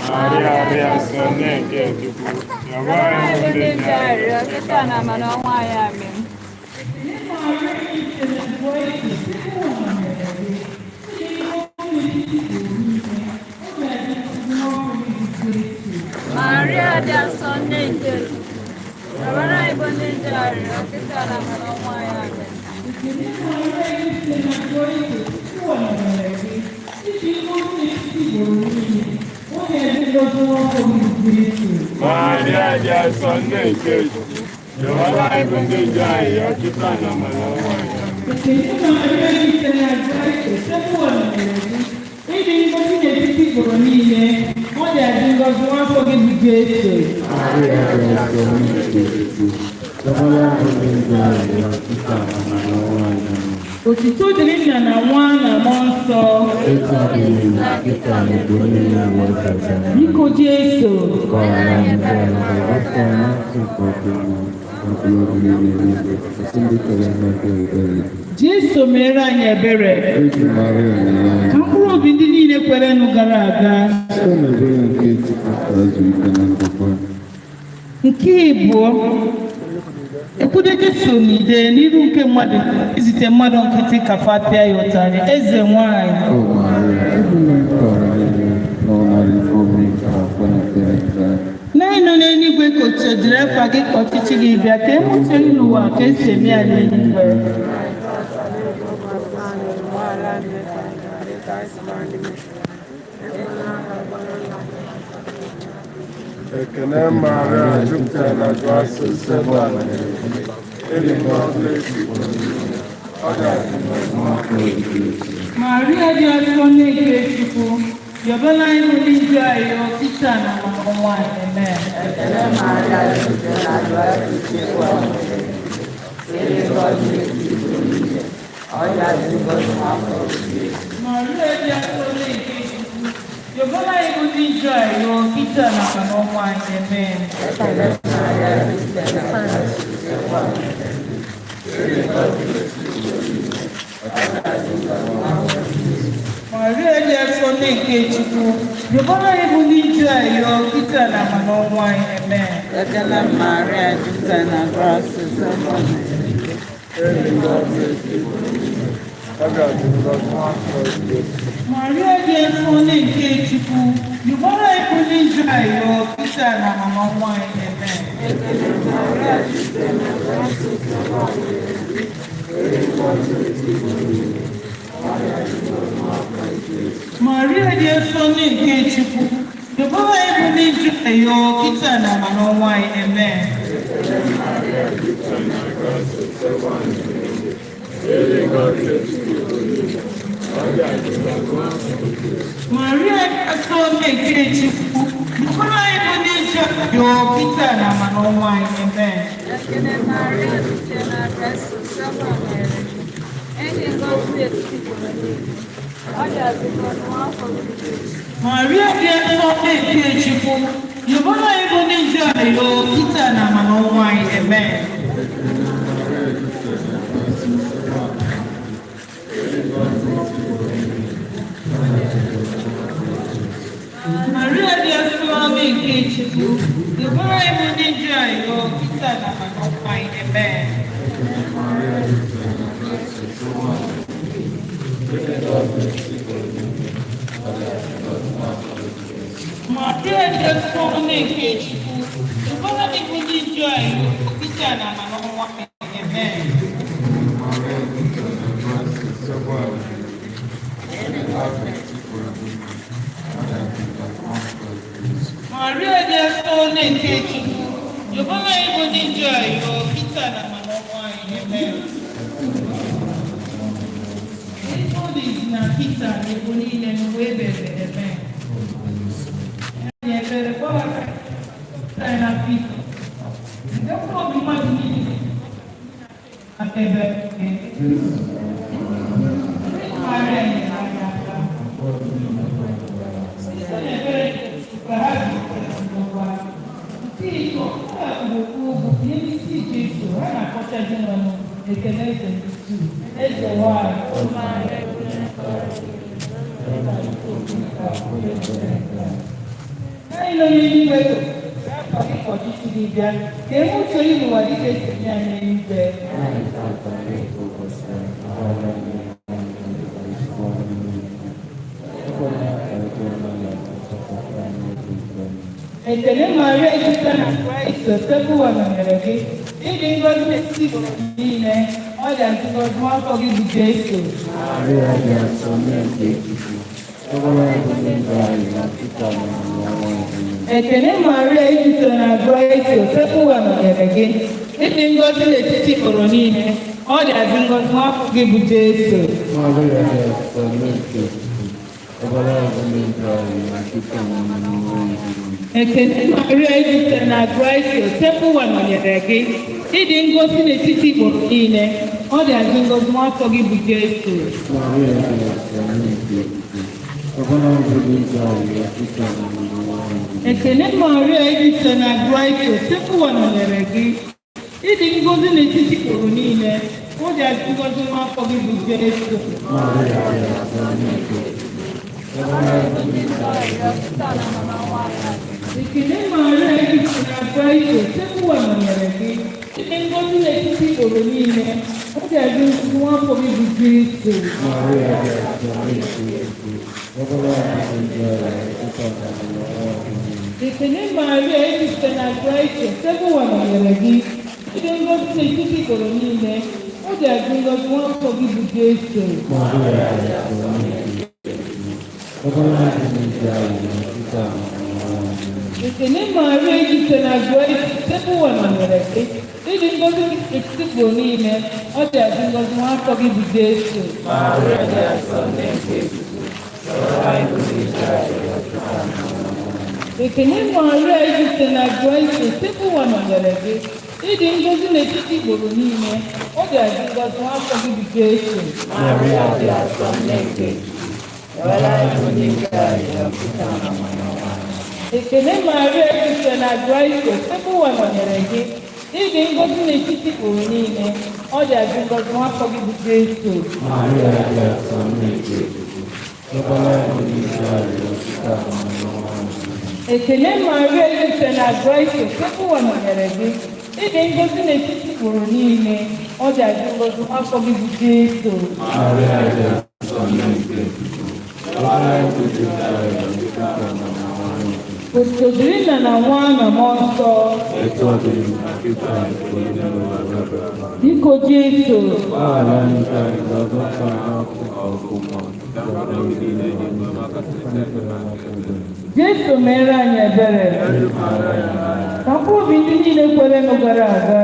Speaker 3: Maria dị asọ nne nke Chukwu, dọbara
Speaker 6: Dọbara
Speaker 3: anyị
Speaker 6: anyị
Speaker 3: bụ
Speaker 6: bụ
Speaker 3: ndị
Speaker 6: ndị
Speaker 3: nke
Speaker 6: nje
Speaker 3: anyị
Speaker 6: arịrịọ kịta na amara ọnwa anyị. Amen. Maria dị asọ nne nke Chukwu, dọbara anyị bụ ndị nje arịrịọ kịta na amara ọnwa anyị. Amen.
Speaker 3: Maria dị asọ nne nke Chukwu, dọbara anyị bụ ndị nje anyị kịta na amara ọnwa anyị. Amen.
Speaker 2: Ịdị ngọzi n'etiti ikporo niile, ọ dị ngọzi nwafọ gị bụ Jesu.
Speaker 3: Maria dị asọ nne nke Chukwu, dọbara anyị bụ ndị nje anyị kịta na amara ọnwa anyị. Amen.
Speaker 2: Otito dịrị nna na nwa na mmụọ nsọ.
Speaker 3: Etu ọ dị na kịta na mgbe niile ụwa ga-aga.
Speaker 2: Biko Jesu,
Speaker 3: Ka ọra anyị ndị anyị ga-agbapụ n'afọ nke ọkụ mmụọ, na mkpụrụ obi niile n'igwe, kwụsị ndị kwere n'oge ebere.
Speaker 2: Jesu mere anyị ebere.
Speaker 3: Eji Maria nyere anyị
Speaker 2: Ka mkpụrụ obi ndị niile kwerenụ gara aga.
Speaker 3: site n'ebere nke Chukwu ka ezu ike na ndokwa.
Speaker 2: Nke ịbụọ, ekwudo Jesu n'ide n'iru nke mmadụ izite mmadụ nkịtị ka fa pịa ya ụtarị, eze nwanyị.
Speaker 3: O Maria, ịbụ nne nke ọra niile, na ọnara ife omimi nke akwa na ekpere nke anyị.
Speaker 2: Naanị nọ n'eluigwe ka otuto dịrị afa gị ka ọchịchị gị bịa ka emuche gị n'ụwa ka esi eme ya n'eluigwe.
Speaker 3: Ekene Maria jupụtara na grasia seba ịdị ngọzi n'etiti niile, ọ dị
Speaker 2: Maria dị asọ nne nke Chukwu, yọbala anyị bụ ndị njọ anyị ọtịta na ọnwa anyị. Amen. Maria dị asọ nne nke Chukwu, yọbala anyị bụ ndị njọ anyị ọtịta na ọnwa anyị. Amen. Maria dị asọ nne nke Chukwu, yọbala anyị bụ ndị njọ anyị ọtịta na ọnwa anyị. Amen.
Speaker 7: Ekele Maria jupụtara na grasia seba
Speaker 2: Maria dị asọ nne nke Chukwu, yọbala anyị bụ ndị njọ anyị ọtịta na ọnwa anyị. Amen. Amen. Maria dị nsọ nne nke Chukwu, debere anyị bụ ndị njọ ya kịta na ma n'ọnwa anyị. Amen. Maria dị nsọ nne nke Chukwu, debere anyị bụ ndị njọ ya kịta na ma n'ọnwa anyị. Amen.
Speaker 6: Ekele Maria site na Kristo sọgbọ mere gị. Enyi ngọzi n'etiti ikporo niile. Ọ dị ngọzi nwa afọ gị bụ Jesu.
Speaker 2: Maria dị nsọ nne nke Chukwu, debere anyị bụ ndị njọ ya kịta na ma n'ọnwa anyị. Amen. Maria dị nsọ nne nke Chukwu, debere anyị bụ ndị njọ ya kịta na ma n'ọnwa anyị. Amen. Maria dị nsọ nne nke Chukwu, debere anyị bụ ndị njọ ya kịta na ma n'ọnwa anyị. Amen. Maria dị nsọ nne nke Chukwu, debere anyị bụ ndị njọ ya kịta na ma n'ọnwa anyị. Amen. Ego dị na Pita na ebo niile n'ụwa ebere. Amen. Anyị ekpere gbabata anyị na Pita. Ndekwa obi mmadụ niile aka ebe. Maria nyere anyị aka. Site n'ebere ka ha bi n'ụwa. Nke ịtọ, ha kwuru okwu ugwu n'isi Jesu, ha na-akọcha di nwanụ ekele eze ndị Juu, eze nwanyị. Anyị nọ n'eluigwe ka afọ gị ka ọchịchị gị bịa, ka e nwee uche gị n'ụwa dịka esi eme ya n'eluigwe. Ekele Maria site na Kraịst osebụwa nọnyere gị. Ịdị ngọzi n'etiti ikporo niile, ọ dị ngọzi nwa afọ gị bụ Jesu.
Speaker 3: Maria dị nsọ nne nke Chukwu, debere anyị bụ ndị njọ arịrịọ kịta na ma n'ọnwa anyị. Amen.
Speaker 2: Ekele Maria site na Kraịst osebụwa nọnyere gị. Ịdị ngọzi n'etiti ikporo niile, ọ dị ngọzi nwa afọ gị bụ Jesu.
Speaker 3: Maria dị nsọ nne nke Chukwu, debere anyị bụ ndị njọ arịrịọ kịta na ma n'ọnwa anyị. Amen.
Speaker 2: Ekele Maria site na Kraịst osebụwa nọnyere gị. Ịdị ngọzi n'etiti ikporo niile, ọ dị ngọzi nwa afọ gị bụ Jesu.
Speaker 3: Maria dị nsọ nne nke Chukwu, debere anyị bụ ndị njọ arịrịọ kịta na ma n'ọnwa anyị. Amen.
Speaker 2: Ekele Maria site na Kraịst osebụwa nọnyere gị. Ịdị ngọzi n'etiti ikporo niile, ọ dị ngọzi nwa afọ gị bụ Jesu.
Speaker 3: Maria dị nsọ nne nke Chukwu, debere anyị bụ ndị njọ arịrịọ
Speaker 6: Kịta na ma n'ọnwa anyị. Amen.
Speaker 2: Ekele Maria site na Kraịst osebụwa nọnyere gị. Ịdị ngọzi n'etiti ikporo niile, ọ dị ngọzi nwa afọ gị bụ Jesu.
Speaker 3: Maria dị nsọ nne nke Chukwu, debere anyị bụ ndị njọ arịrịọ kịta na ma n'ọnwa anyị. Amen.
Speaker 2: Ekele Maria site na Kraịst osebụwa nọnyere gị. Ịdị ngọzi n'etiti ikporo niile, ọ dị ngọzi nwa afọ gị bụ Jesu.
Speaker 3: Maria dị nsọ nne nke Chukwu, debere anyị bụ ndị njọ arịrịọ kịta na ma n'ọnwa anyị. Amen.
Speaker 2: Ekele Maria site na Kraịst osebụwa nọnyere gị. Ịdị ngọzi n'etiti ikporo niile, ọ dị ngọzi nwa afọ gị bụ Jesu.
Speaker 7: Maria dị nsọ nne nke Chukwu, debere anyị bụ ndị njọ arịrịọ kịta na ma n'ọnwa anyị.
Speaker 2: Ekele Maria site na Kraịst osebụwa nọnyere gị. Ịdị ngọzi n'etiti ikporo niile, ọ dị ngọzi nwa afọ gị bụ Jesu.
Speaker 7: Maria dị nsọ nne nke Chukwu, debere anyị bụ ndị njọ arịrịọ kịta na ma n'ọnwa anyị.
Speaker 2: Ekele Maria site na Kraịst osebụwa nọnyere gị. Ịdị ngọzi n'etiti ikporo niile, ọ dị ngọzi nwa afọ gị bụ Jesu.
Speaker 3: Maria dị nsọ nne nke Chukwu, debere anyị bụ ndị njọ arịrịọ kịta na ma n'ọnwa anyị. Amen.
Speaker 2: Ekele Maria site na Kraịst osebụwa nọnyere gị. Ịdị ngọzi n'etiti ikporo niile, ọ dị ngọzi nwa afọ gị bụ Jesu.
Speaker 3: Maria dị nsọ nne nke Chukwu, debere anyị bụ ndị njọ arịrịọ kịta na ma n'ọnwa anyị. Amen.
Speaker 2: Otuto dịrị Nna na Nwa na Mmụọ Nsọ.
Speaker 3: Etu ọ dị na kịta nke onye n'ụwa n'ebe.
Speaker 2: Biko Jesu,
Speaker 3: Gbaghara anyị njọ anyị na ọzọpụta anyị n'ọkụ ọkụ mmụọ.
Speaker 2: Jesu mere anyị ebere. Ka mkpụrụ obi ndị niile kwerenụ gara aga.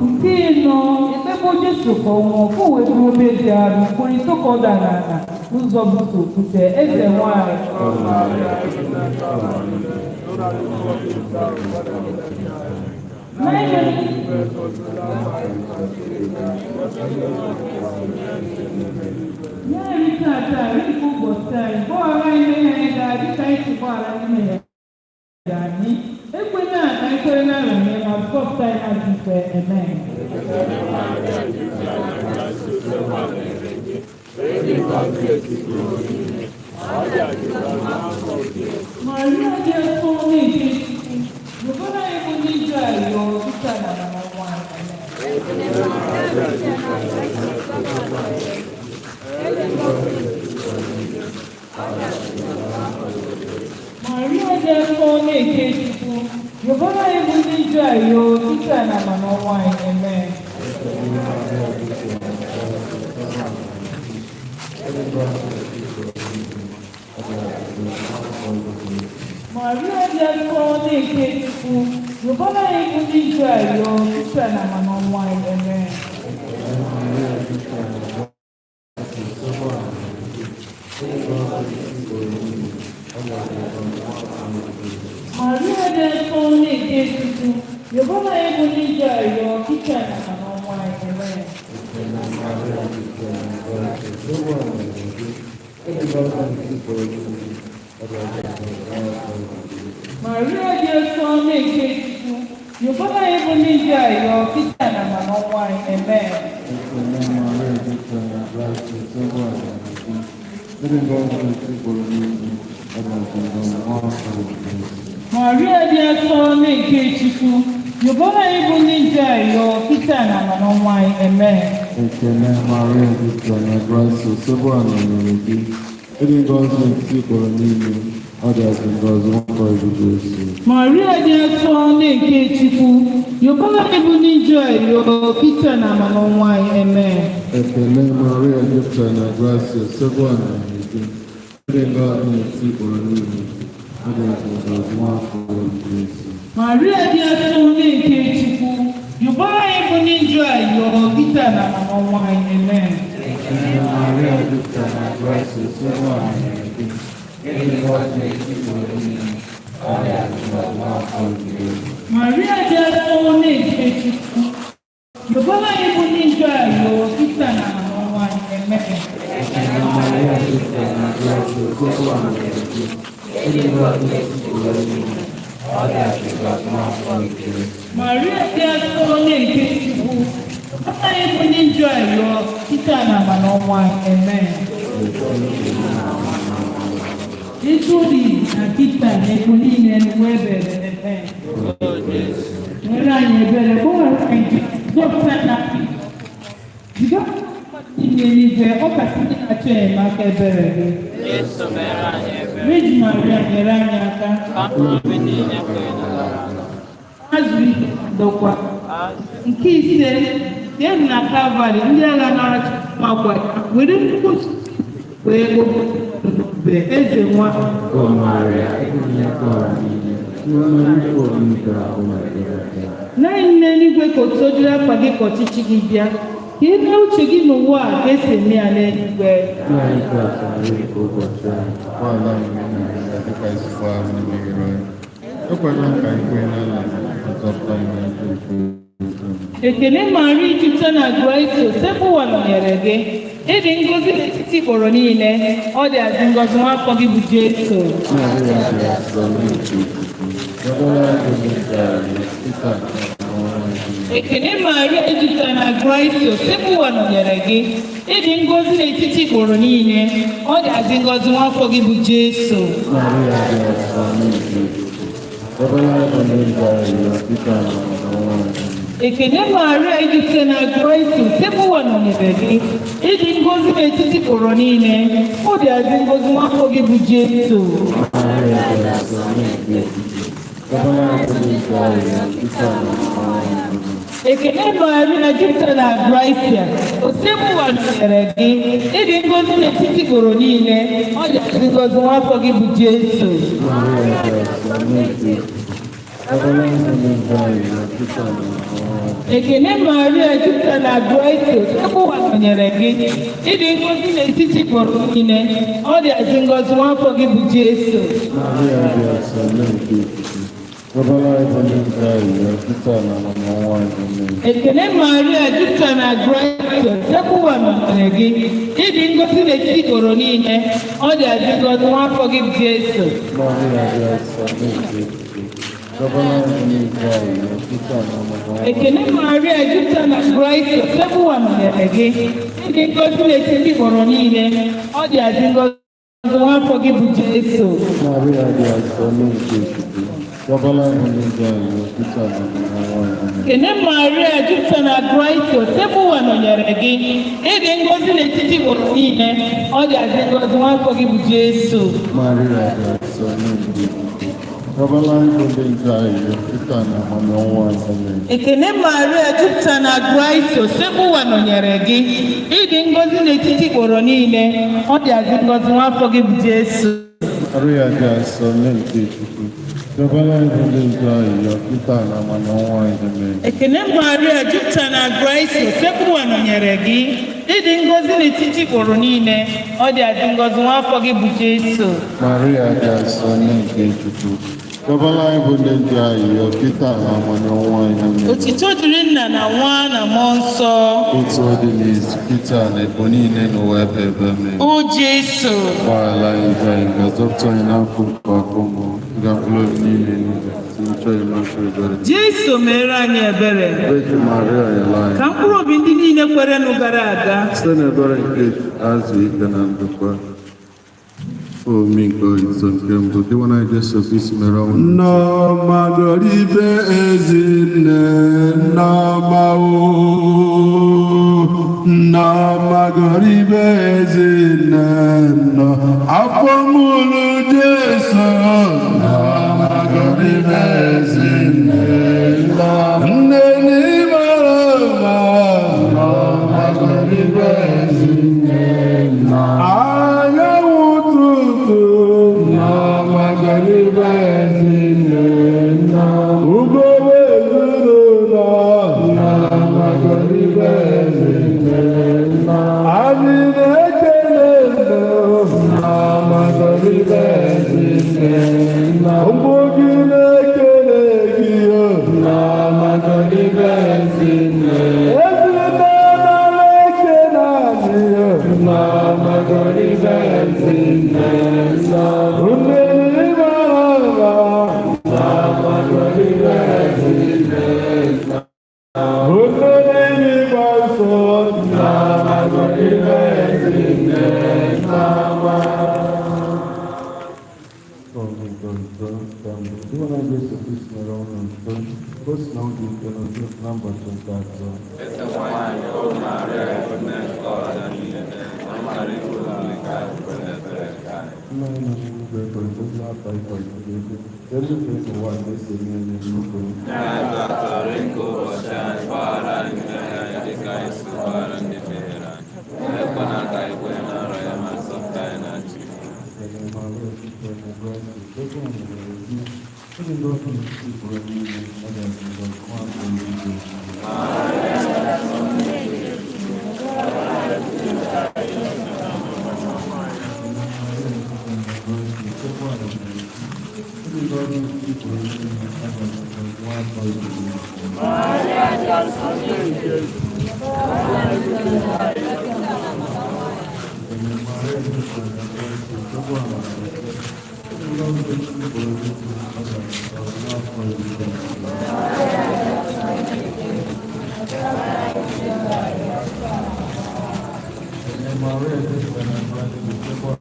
Speaker 2: Nke ịnọ, ekpegbuo Jesu ka ọ nwụọ, ka o wee bụrụ obe dị arụ, mkpụrụ ise ka ọ dara n'ala n'ụzọ buso okwute, eze nwanyị. Nye anyị tata nri nke ụbọchị anyị, gbaghara anyị mmehie anyị gara dịka anyị si gbaghara ndị mehiere anyị. Ekwela ka anyị kwere na nranye ma zọpụta anyị n'ajọ ife. Amen. Maria dị nsọ nne nke Chukwu, rịọbara anyị bụ ndị njọ arịrịọ kịta na na ọnwụ anyị. Amen. Maria dị nsọ nne nke Chukwu, rịọbara anyị bụ ndị njọ arịrịọ kịta na na ọnwụ anyị. Amen. Maria dị nsọ nne nke Chukwu, rịọbara anyị bụ ndị njọ arịrịọ kịta na na ọnwụ anyị. Amen. Maria dị nsọ nne nke Chukwu, rịọbara anyị bụ ndị njọ arịrịọ kịta na na ọnwụ anyị. Amen. Maria dị nsọ nne nke Chukwu, rịọbara anyị bụ ndị njọ arịrịọ kịta na na ọnwụ anyị. Amen. Maria dị nsọ nne nke Chukwu, rịọbara anyị bụ ndị njọ arịrịọ kịta na na ọnwụ anyị. Amen.
Speaker 3: Ekele Maria Victor na Grace Osebụa nọnyere gị. Ịdị ngọzi n'etiti ikporo niile, ọ dịazị ngọzi nwafọ gị Jesu.
Speaker 2: Maria dị nsọ nne nke Chukwu, rịọbara anyị bụ ndị njọ arịrịọ kịta na na ọnwụ anyị. Amen.
Speaker 3: Ekele Maria Victor na Grace Osebụa nọnyere gị. Ịdị ngọzi n'etiti ikporo niile, ọ dịazị ngọzi nwafọ gị Jesu.
Speaker 2: Maria dị nsọ nne nke Chukwu, rịọbara anyị bụ ndị njọ arịrịọ kịta na na ọnwụ anyị. Amen.
Speaker 3: Ekele Maria Victor na Grace Osebụa nọnyere gị. Ịdị ngọzi n'etiti ikporo niile, ọ dịazị ngọzi nwafọ gị Jesu.
Speaker 2: Maria dị nsọ nne nke Chukwu, rịọbara anyị bụ ndị njọ arịrịọ kịta na na ọnwụ anyị. Amen.
Speaker 3: Ekele Maria Victor na Grace Osebụa nọnyere gị. Ịdị ngọzi n'etiti ikporo niile, ọ dịazị ngọzi nwafọ gị Jesu.
Speaker 2: Maria dị nsọ nne nke Chukwu, rịọbara anyị bụ ndị njọ arịrịọ kịta na na ọnwụ anyị. Amen. Etu ọ dị na kịta na ebe niile n'ụwa ebere. Amen. Nwere anyị ebere, gbaghara anyị njọ, zọpụta na ziga mmadụ niile n'igwe, ọ kasị ndị na-achọ enyemaka ebere gị.
Speaker 7: Jesu mere anyị ebere.
Speaker 2: Virgin Maria nyere anyị aka.
Speaker 7: Ka mkpụrụ obi niile kwere gara aga.
Speaker 2: Ha zuru ike na ndokwa. Nke ise, ya na Kalvarị, ndị agha nara Chukwu akwa ya, were nnukwu osisi wee gogo n'obe eze nwa.
Speaker 3: O Maria, ịhụnanya ọra niile, nwa ife obi nke ahụ na ekpere ekpere.
Speaker 2: Naanị n'eluigwe ka otuto dịrị afa gị ka ọchịchị gị bịa, ka ị mee uche gị n'ụwa a ka esi eme ya n'eluigwe.
Speaker 3: Nye anyị tata nri nke ụbọchị anyị. Gbaghara anyị mmehie anyị dịka anyị si gbaghara ndị mehiere anyị. Ekwela ka anyị kwenye na nranye, ma zọpụta anyị n'aka ekwensu.
Speaker 2: Ekele Maria jupụta na Grace, Osebụwa nọnyere gị. Ịdị ngọzi n'etiti ikporo niile, ọ dị azị ngọzi nwafọ gị bụ Jesu.
Speaker 3: Maria dị nsọ nne nke Chukwu, rịọbara anyị ndị njọ arịrịọ kịta na ọnwụ anyị.
Speaker 2: Ekele Maria jupụtara na Grace, Osebụwa nọnyere gị. Ịdị ngọzi n'etiti ikporo niile, ọ dị azị ngọzi nwafọ gị bụ Jesu.
Speaker 3: Maria dị nsọ nne nke Chukwu, rịọbara anyị ndị njọ arịrịọ kịta na ọnwụ anyị.
Speaker 2: Ekene Maria ijupụta na Kraịst Osebụwa nọnyere gị. Ịdị ngọzi n'etiti kpọrọ niile. Ọ dịazị ngọzi nwafọ gị bụ Jesu.
Speaker 3: Maria dị nsọ, nne nke Chukwu, rịọbara anyị bụ ndị njọ arịrịọ kịta na mgbe ọnwụ anyị. Amen.
Speaker 2: Ekene Maria jupụtara na Gracia, Osebụwa nọnyere gị. Ịdị ngọzi n'etiti kpọrọ niile. Ọ dịazị ngọzi nwafọ gị bụ Jesu.
Speaker 3: Maria dị nsọ, nne nke Chukwu, rịọbara anyị bụ ndị njọ arịrịọ kịta na mgbe ọnwụ anyị. Amen.
Speaker 2: Ekene Maria jupụtara na Gracia, Osebụwa nọnyere gị. Ịdị ngọzi n'etiti kpọrọ niile. Ọ dịazị ngọzi nwafọ gị bụ Jesu.
Speaker 3: Maria dị nsọ, nne nke Chukwu, rịọbara anyị bụ ndị njọ arịrịọ kịta na mgbe ọnwụ anyị. Amen.
Speaker 2: Ekene Maria jupụtara na Gracia, Osebụwa nọnyere gị. Ịdị ngọzi n'etiti kpọrọ niile. Ọ dịazị ngọzi nwafọ gị bụ Jesu.
Speaker 3: Maria dị nsọ, nne nke Chukwu, rịọbara anyị bụ ndị njọ arịrịọ kịta na mgbe ọnwụ anyị.
Speaker 2: Ekene Maria jupụtara na Kraịst Osebụwa nọnyere gị. Ịdị ngọzi n'etiti kpọrọ niile. Ọ dịazị ngọzi nwafọ gị bụ Jesu.
Speaker 3: Maria dị nsọ, nne nke Chukwu, rịọbara anyị bụ ndị njọ arịrịọ kịta na mgbe ọnwụ anyị. Amen.
Speaker 2: Ekene Maria jupụtara na Kraịst Osebụwa nọnyere gị. Ịdị ngọzi n'etiti kpọrọ niile. Ọ dịazị ngọzi nwafọ gị bụ Jesu.
Speaker 3: Maria dị nsọ, nne nke Chukwu, rịọbara anyị bụ ndị njọ arịrịọ kịta na mgbe ọnwụ anyị. Amen.
Speaker 2: Ekene Maria jupụtara na Kraịst Osebụwa nọnyere gị. Ịdị ngọzi n'etiti kpọrọ niile. Ọ dịazị ngọzi nwafọ gị bụ Jesu.
Speaker 3: Maria dị nsọ, nne nke Chukwu, rịọbara anyị bụ ndị njọ arịrịọ kịta na mgbe ọnwụ anyị. Amen.
Speaker 2: Ekene Maria jupụtara na Grace Osebụwa nọnyere gị. Ịdị ngọzi n'etiti kpụrụ niile. Ọ dịazị ngọzi nwafọ gị bụ Jesu.
Speaker 3: Maria dị nsọ, nne nke Chukwu, rịọbara anyị bụ ndị njọ arịrịọ kịta na mgbe ọnwụ anyị. Amen.
Speaker 2: Otito dịrị nna na nwa na mmụọ nsọ.
Speaker 3: Otu ọ dị n'izu kịta na ebo niile n'ụwa ebe ebe. Amen.
Speaker 2: O Jesu.
Speaker 3: Gbaghara anyị njọ anyị, ga-azọpụta anyị n'afọ nke ọkụ mmụọ, ga mkpụrụ obi niile n'ụzọ, tinyecha anyị n'afọ ebere.
Speaker 2: Jesu mere anyị ebere.
Speaker 3: Virgin Maria, nyere anyị.
Speaker 2: Ka mkpụrụ obi ndị niile kwerenụ gara aga.
Speaker 3: Site n'ebere nke azụ ike na ndokwa omi nke izo nke mbụ dịwana Jesu Kristi mere ọnwụ.
Speaker 8: Nneọma dọrọ ezinne, Nneọma o, Nneọma gọrọ ibe ezinne nọ afọ mụrụ Jesu. Nneọma gọrọ ibe ezinne nọ nne n'ịmara mma. Nneọma gọrọ ibe ezinne nọ anyanwụ ụtụtụ. Nneọma gọrọ ibe ezinne nọ ugogbe ezinụlọ. Nneọma gọrọ ibe ezinne nọ anyị na-ekele nne. Nneọma gọrọ ibe ezinne nọ ụmụ gị na-ekele gị o. Nneọma gọrọ ibe ezinne ezinne na-ekele anyị o. Nneọma gọrọ ibe ezinne nọ nne n'ịmara mma. Nneọma gọrọ ibe ezinne nọ nne n'ịgba nsọ. Nneọma gọrọ ibe ezinne nọ.
Speaker 3: Omi nke izo nke mbụ dịwana Jesu Kristi mere ọnwụ nke o si na ụdị ike na ụdị na ụbọchị nke atọ.
Speaker 1: Eze nwanyị, o Maria, bụ nne nke ọra niile, na mara iwu nke anyị kwere ebere nke anyị.
Speaker 3: Nna anyị nọ n'eluigwe, ka edozi afa ịkwa iko ego, ka elu ka esi ụwa ka esi eme ya n'eluigwe.
Speaker 1: Nye anyị tata nri nke ụbọchị anyị, gbaghara anyị mmehie anyị dịka anyị si gbaghara ndị mehiere anyị. Ekwela ka anyị kwenye na nrọ ya ma zọpụta anyị na ajọ ihe.
Speaker 3: Ekele Maria, jupụtara na grace, ebe ọ nwere gị, ịdị ngọzi n'etiti ikporo niile, ọ dị ngọzi nwa afọ eluigwe. Ịdị ngọzi n'etiti ikporo niile, ọ dị ngọzi nwa afọ eluigwe. Ekele Maria, jupụtara na grace, ebe ọ nwere gị, ịdị ngọzi n'etiti ikporo niile, ọ dị ngọzi nwa afọ eluigwe. Ekele Maria, jupụtara na grace, ebe ọ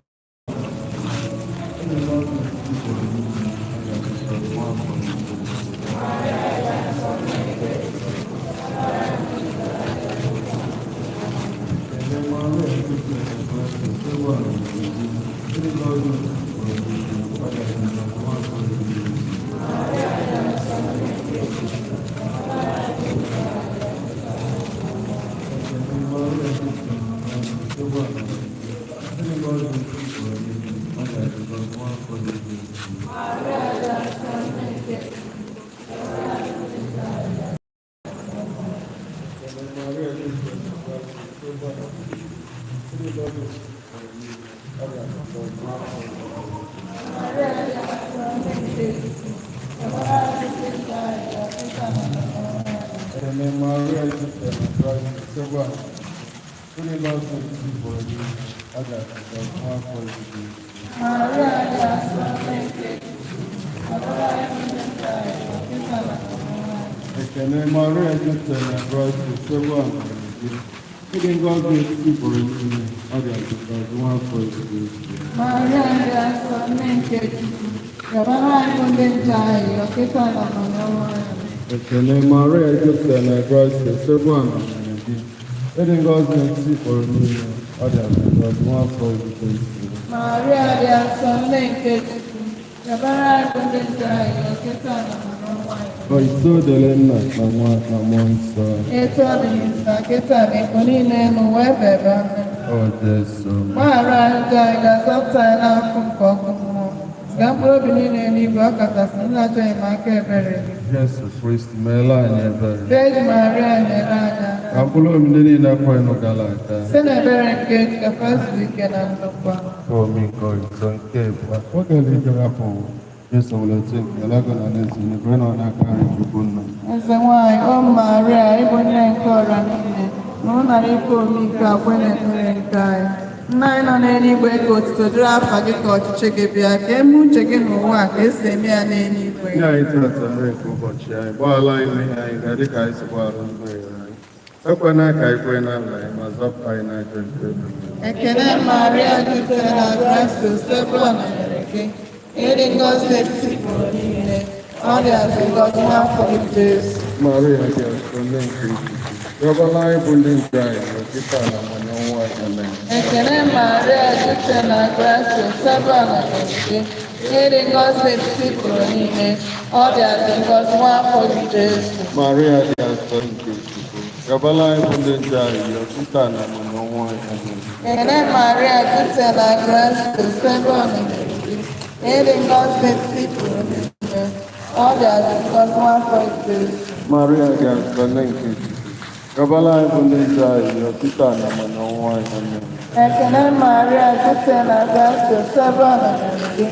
Speaker 3: ịdị ngọzi n'etiti ikporo niile, ọ dị ngọzi nwa afọ eluigwe. Ekene Maria jupụtara na grasia, sebe ịdị ngọzi etiti pụrụ niile, ọ dị ngọzi nwa afọ Jesu.
Speaker 2: Maria dị asọ, nne nke Chukwu, yọbara anyị bụ ndị njọ anyị, ọkịta na ọnwụ anyị.
Speaker 3: Ekele Maria jupụtara na grasia, sebe ịdị ngọzi etiti pụrụ niile, ọ dị ngọzi nwa afọ Jesu.
Speaker 2: Maria dị asọ, nne nke Chukwu, yọbara anyị bụ ndị njọ anyị, ọkịta na ọnwụ anyị.
Speaker 3: Otuto dịrị Nna na Nwa na Mmụọ Nsọ.
Speaker 2: Etu ọ dị na kịta na ikpo niile n'ụwa ebe ebe amen.
Speaker 3: O Jesu.
Speaker 2: Gbaghara anyị njọ anyị ga-azọpụta anyị n'afọ nke ọkụ mmụọ. Gaa mkpụrụ obi niile n'igwe ọ kachasị ndị na-achọ enyemaka ebere gị.
Speaker 3: Jesu Kristi meela anyị ebere.
Speaker 2: Virgin Maria nyere anyị aka.
Speaker 3: Ka mkpụrụ obi ndị niile kwenụ gara aga.
Speaker 2: Site n'ebere nke Chukwu zuru ike na ndokwa.
Speaker 3: Omiko ito nke bụ oge eluigwe hapụ Jesu were otu nke alago na alaeze n'igwe nọ n'aka nri Chukwu Nna.
Speaker 2: Eze nwanyị, o Maria, ịbụ nne nke ọra niile, na ụnara ikpe omiko akwe na ekpere nke anyị. Nna anyị nọ n'eluigwe, ka otuto dịrị afa gị, ka ọchịchị gị bịa, ka eme uche gị n'ụwa a ka esi eme ya n'eluigwe.
Speaker 3: Nye anyị tata nri nke ụbọchị anyị, gbaghara anyị mmehie anyị ga dịka anyị si gbaghara ndị mmehie anyị. Ekwena ka anyị kwee na nna anyị ma zọpụta anyị n'ajọ nke.
Speaker 2: Ekele Maria jupụtara na grasia, Osebụla nọnyere gị. Ịdị ngọzi n'etiti ikporo niile, ọ dị azụ ngọzi n'afọ gị Jesu.
Speaker 3: Maria dị nsọ, nne nke Chukwu, rịọbara anyị bụ ndị nke anyị na kịta na mmanya ọnwụ anyị. Amen.
Speaker 2: Ekele Maria jupụtara na grasia, Osebụla nọnyere gị. Ịdị ngọzi n'etiti ikporo niile, ọ dị azụ ngọzi n'afọ gị Jesu.
Speaker 3: Maria dị nsọ nke Chukwu, rịọbara anyị bụ ndị nke anyị na kịta na mmanya ọnwụ anyị. Amen.
Speaker 2: Ekele Maria jupụtara na grasia, Osebụla nọnyere gị. Ịdị ngọzi n'etiti ikporo niile, ọ dị azụ ngọzi n'afọ gị Jesu.
Speaker 3: Maria dị nsọ, nne nke Chukwu, rịọbara anyị bụ ndị nke anyị na kịta na mmanya ọnwụ anyị. Amen.
Speaker 2: Ekele Maria jupụtara na grasia, Osebụla nọnyere gị.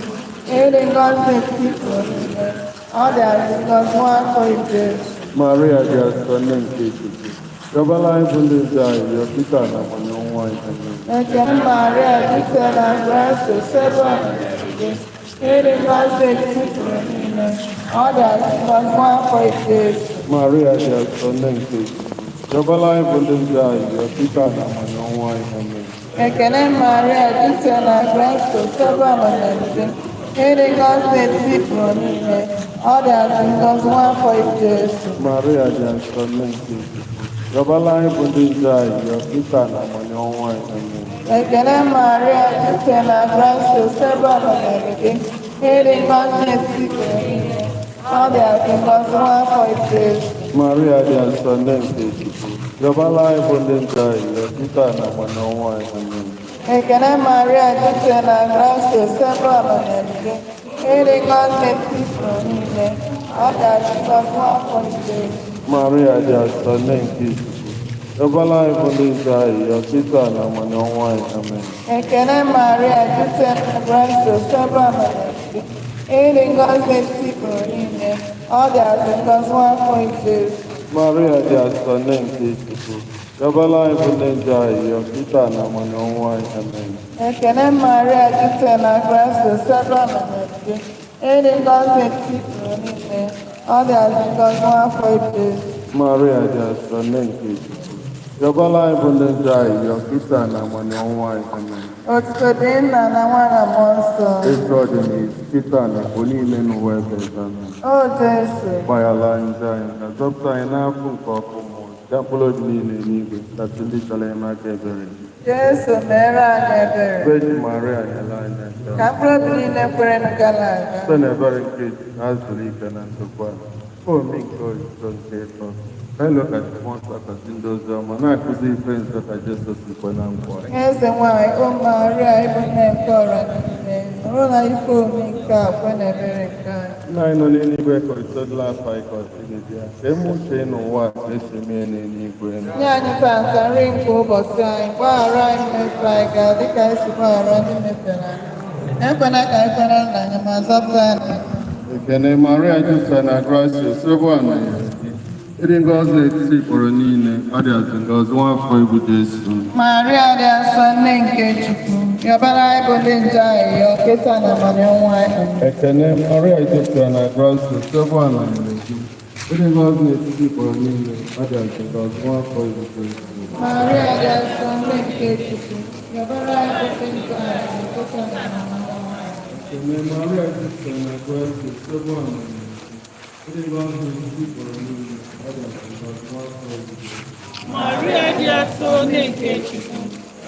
Speaker 2: Ịdị ngọzi n'etiti ikporo niile, ọ dị azụ ngọzi n'afọ gị Jesu.
Speaker 3: Maria dị nsọ, nne nke Chukwu, rịọbara anyị bụ ndị nke anyị na kịta na mmanya ọnwụ anyị. Amen.
Speaker 2: Ekele Maria jupụtara na grasia, Osebụla nọnyere gị. Ịdị ngọzi n'etiti ikporo niile, ọ dị azụ ngọzi n'afọ gị Jesu.
Speaker 3: Maria dị nsọ, nne nke Chukwu, rịọbara anyị bụ ndị nke anyị na kịta na mmanya ọnwụ anyị. Amen.
Speaker 2: Ekele Maria jupụtara na grasia, Osebụla nọnyere gị. Ịdị ngọzi n'etiti ikporo niile, ọ dị azụ ngọzi n'afọ gị Jesu.
Speaker 3: Maria dị nsọ, nne nke Chukwu, rịọbara anyị bụ ndị nke anyị na kịta na mmanya ọnwụ anyị. Amen.
Speaker 2: Ekele Maria jupụtara na grasia, Osebụla nọnyere gị. Ịdị ngọzi n'etiti ikporo niile, ọ dị azụ ngọzi n'afọ gị Jesu.
Speaker 3: Maria dị nsọ, nne nke Chukwu, rịọbara anyị bụ ndị nke anyị na kịta na mmanya ọnwụ anyị. Amen.
Speaker 2: Ekele Maria jupụtara na grasia, Osebụla nọnyere gị. Ịdị ngọzi n'etiti ikporo niile, ọ dị azụ ngọzi n'afọ gị Jesu.
Speaker 3: Maria dị nsọ, nne nke Chukwu, rịọbara anyị bụ ndị nke anyị na kịta na mmanya ọnwụ anyị. Amen.
Speaker 2: Ekele Maria jupụtara na grasia, Osebụla nọnyere gị. Ịdị ngọzi n'etiti ikporo niile, ọ dị azụ ngọzi n'afọ gị Jesu.
Speaker 3: Maria dị nsọ, nne nke Chukwu, rịọbara anyị bụ ndị nke anyị na kịta na mmanya ọnwụ anyị. Amen.
Speaker 2: Ekele Maria jupụtara na grasia, Osebụla nọnyere gị. Ịdị ngọzi n'etiti ikporo niile, ọ dị azụ ngọzi n'afọ gị Jesu.
Speaker 3: Maria dị nsọ, nne nke Chukwu, rịọbara anyị bụ ndị nke anyị na kịta na mmanya ọnwụ anyị. Amen.
Speaker 2: Otuto dị nna na nwa na mmụọ nsọ.
Speaker 3: Etu ọ dị n'izu kịta na mgbe niile n'ụwa ebe ebe. Amen.
Speaker 2: O Jesu,
Speaker 3: Gbaghara anyị njọ anyị na zọpụta anyị n'afọ nke ọkụ mmụọ, ga mkpụrụ obi niile n'igwe kasị ndị chọrọ enyemaka ebere gị.
Speaker 2: Jesu mere anyị ebere.
Speaker 3: Virgin Maria nyere anyị aka.
Speaker 2: Ka mkpụrụ obi niile kwere gara aga.
Speaker 3: Site n'ebere nke Chukwu, ha zuru ike na ndokwa. Omi nke otuto nke ịtọ. Elu ka Chukwu nsọ kasị ndị ozi ọma na-akụzi ife nsọ ka Jesu si kwe na nkwa.
Speaker 2: Eze nwanyị, o Maria, ịbụ nne nke ọra niile, niile, nụrụ na ife omi nke a kwe na ebere nke anyị.
Speaker 3: Nna anyị nọ n'eluigwe ka otuto dịrị afa gị, ka ọchịchị gị bịa. Ka eme uche n'ụwa ka esi eme ya n'eluigwe.
Speaker 2: Nye anyị tata nri nke ụbọchị anyị, gbaghara anyị mmefu anyị ga dịka anyị si gbaghara ndị mefere anyị. Ekwela ka anyị kwere nna anyị ma zọpụta anyị.
Speaker 3: Ekene Maria Jupụtara na Gracia, sebe a na ya. Ịdị ngọzi n'etiti ikporo niile, ọ dịazị ngọzi nwa afọ ibu Jesu.
Speaker 2: Maria dị asọ nne nke Chukwu, yọbara anyị bụ ndị njọ anyị yọọ kịta na abalị ọnwa anyị.
Speaker 3: Ekene Maria Jupụtara na Gracia, sebe a na ya. Ịdị ngọzi n'etiti ikporo niile, ọ dịazị ngọzi nwa afọ ibu Jesu.
Speaker 2: Maria dị asọ nne nke Chukwu, yọbara anyị bụ ndị njọ anyị yọọ kịta na abalị ọnwa anyị.
Speaker 3: Ekene Maria Jupụtara na Gracia, sebe a na ya. Ịdị ngọzi n'etiti ikporo niile, ọ dịazị ngọzi nwa afọ ibu Jesu.
Speaker 7: Maria dị asọ nne nke Chukwu,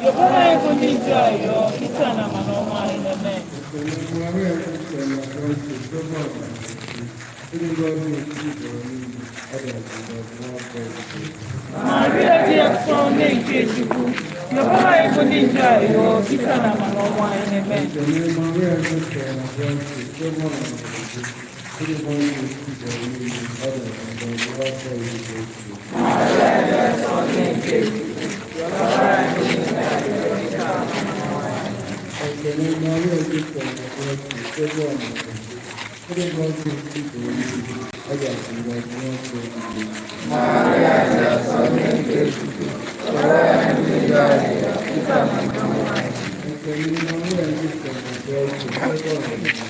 Speaker 7: yọbara anyị bụ ndị njọ ayọ, kịta na amara ọnwa anyị. Amen.
Speaker 3: Ekene Maria Jupụtara na Gracia, sebe a na ya. Ịdị ngọzi n'etiti ikporo niile, ọ dịazị ngọzi nwa afọ ibu Jesu.
Speaker 7: Maria dị asọ nne nke Chukwu, yọbara anyị bụ ndị njọ ayọ, kịta na amara ọnwa anyị. Amen.
Speaker 3: Ekene Maria Jupụtara na Gracia, sebe a na ya. Ịdị ngọzi n'etiti ikporo niile, ọ dịazị ngọzi nwa afọ ibu Jesu. Ekene Maria Jupụtara na Gracia, sebe a na ya. Ịdị ngọzi n'etiti ikporo niile, ọ dịazị ngọzi nwa afọ ibu Jesu. Ekene Maria Jupụtara na Gracia, sebe a na ya.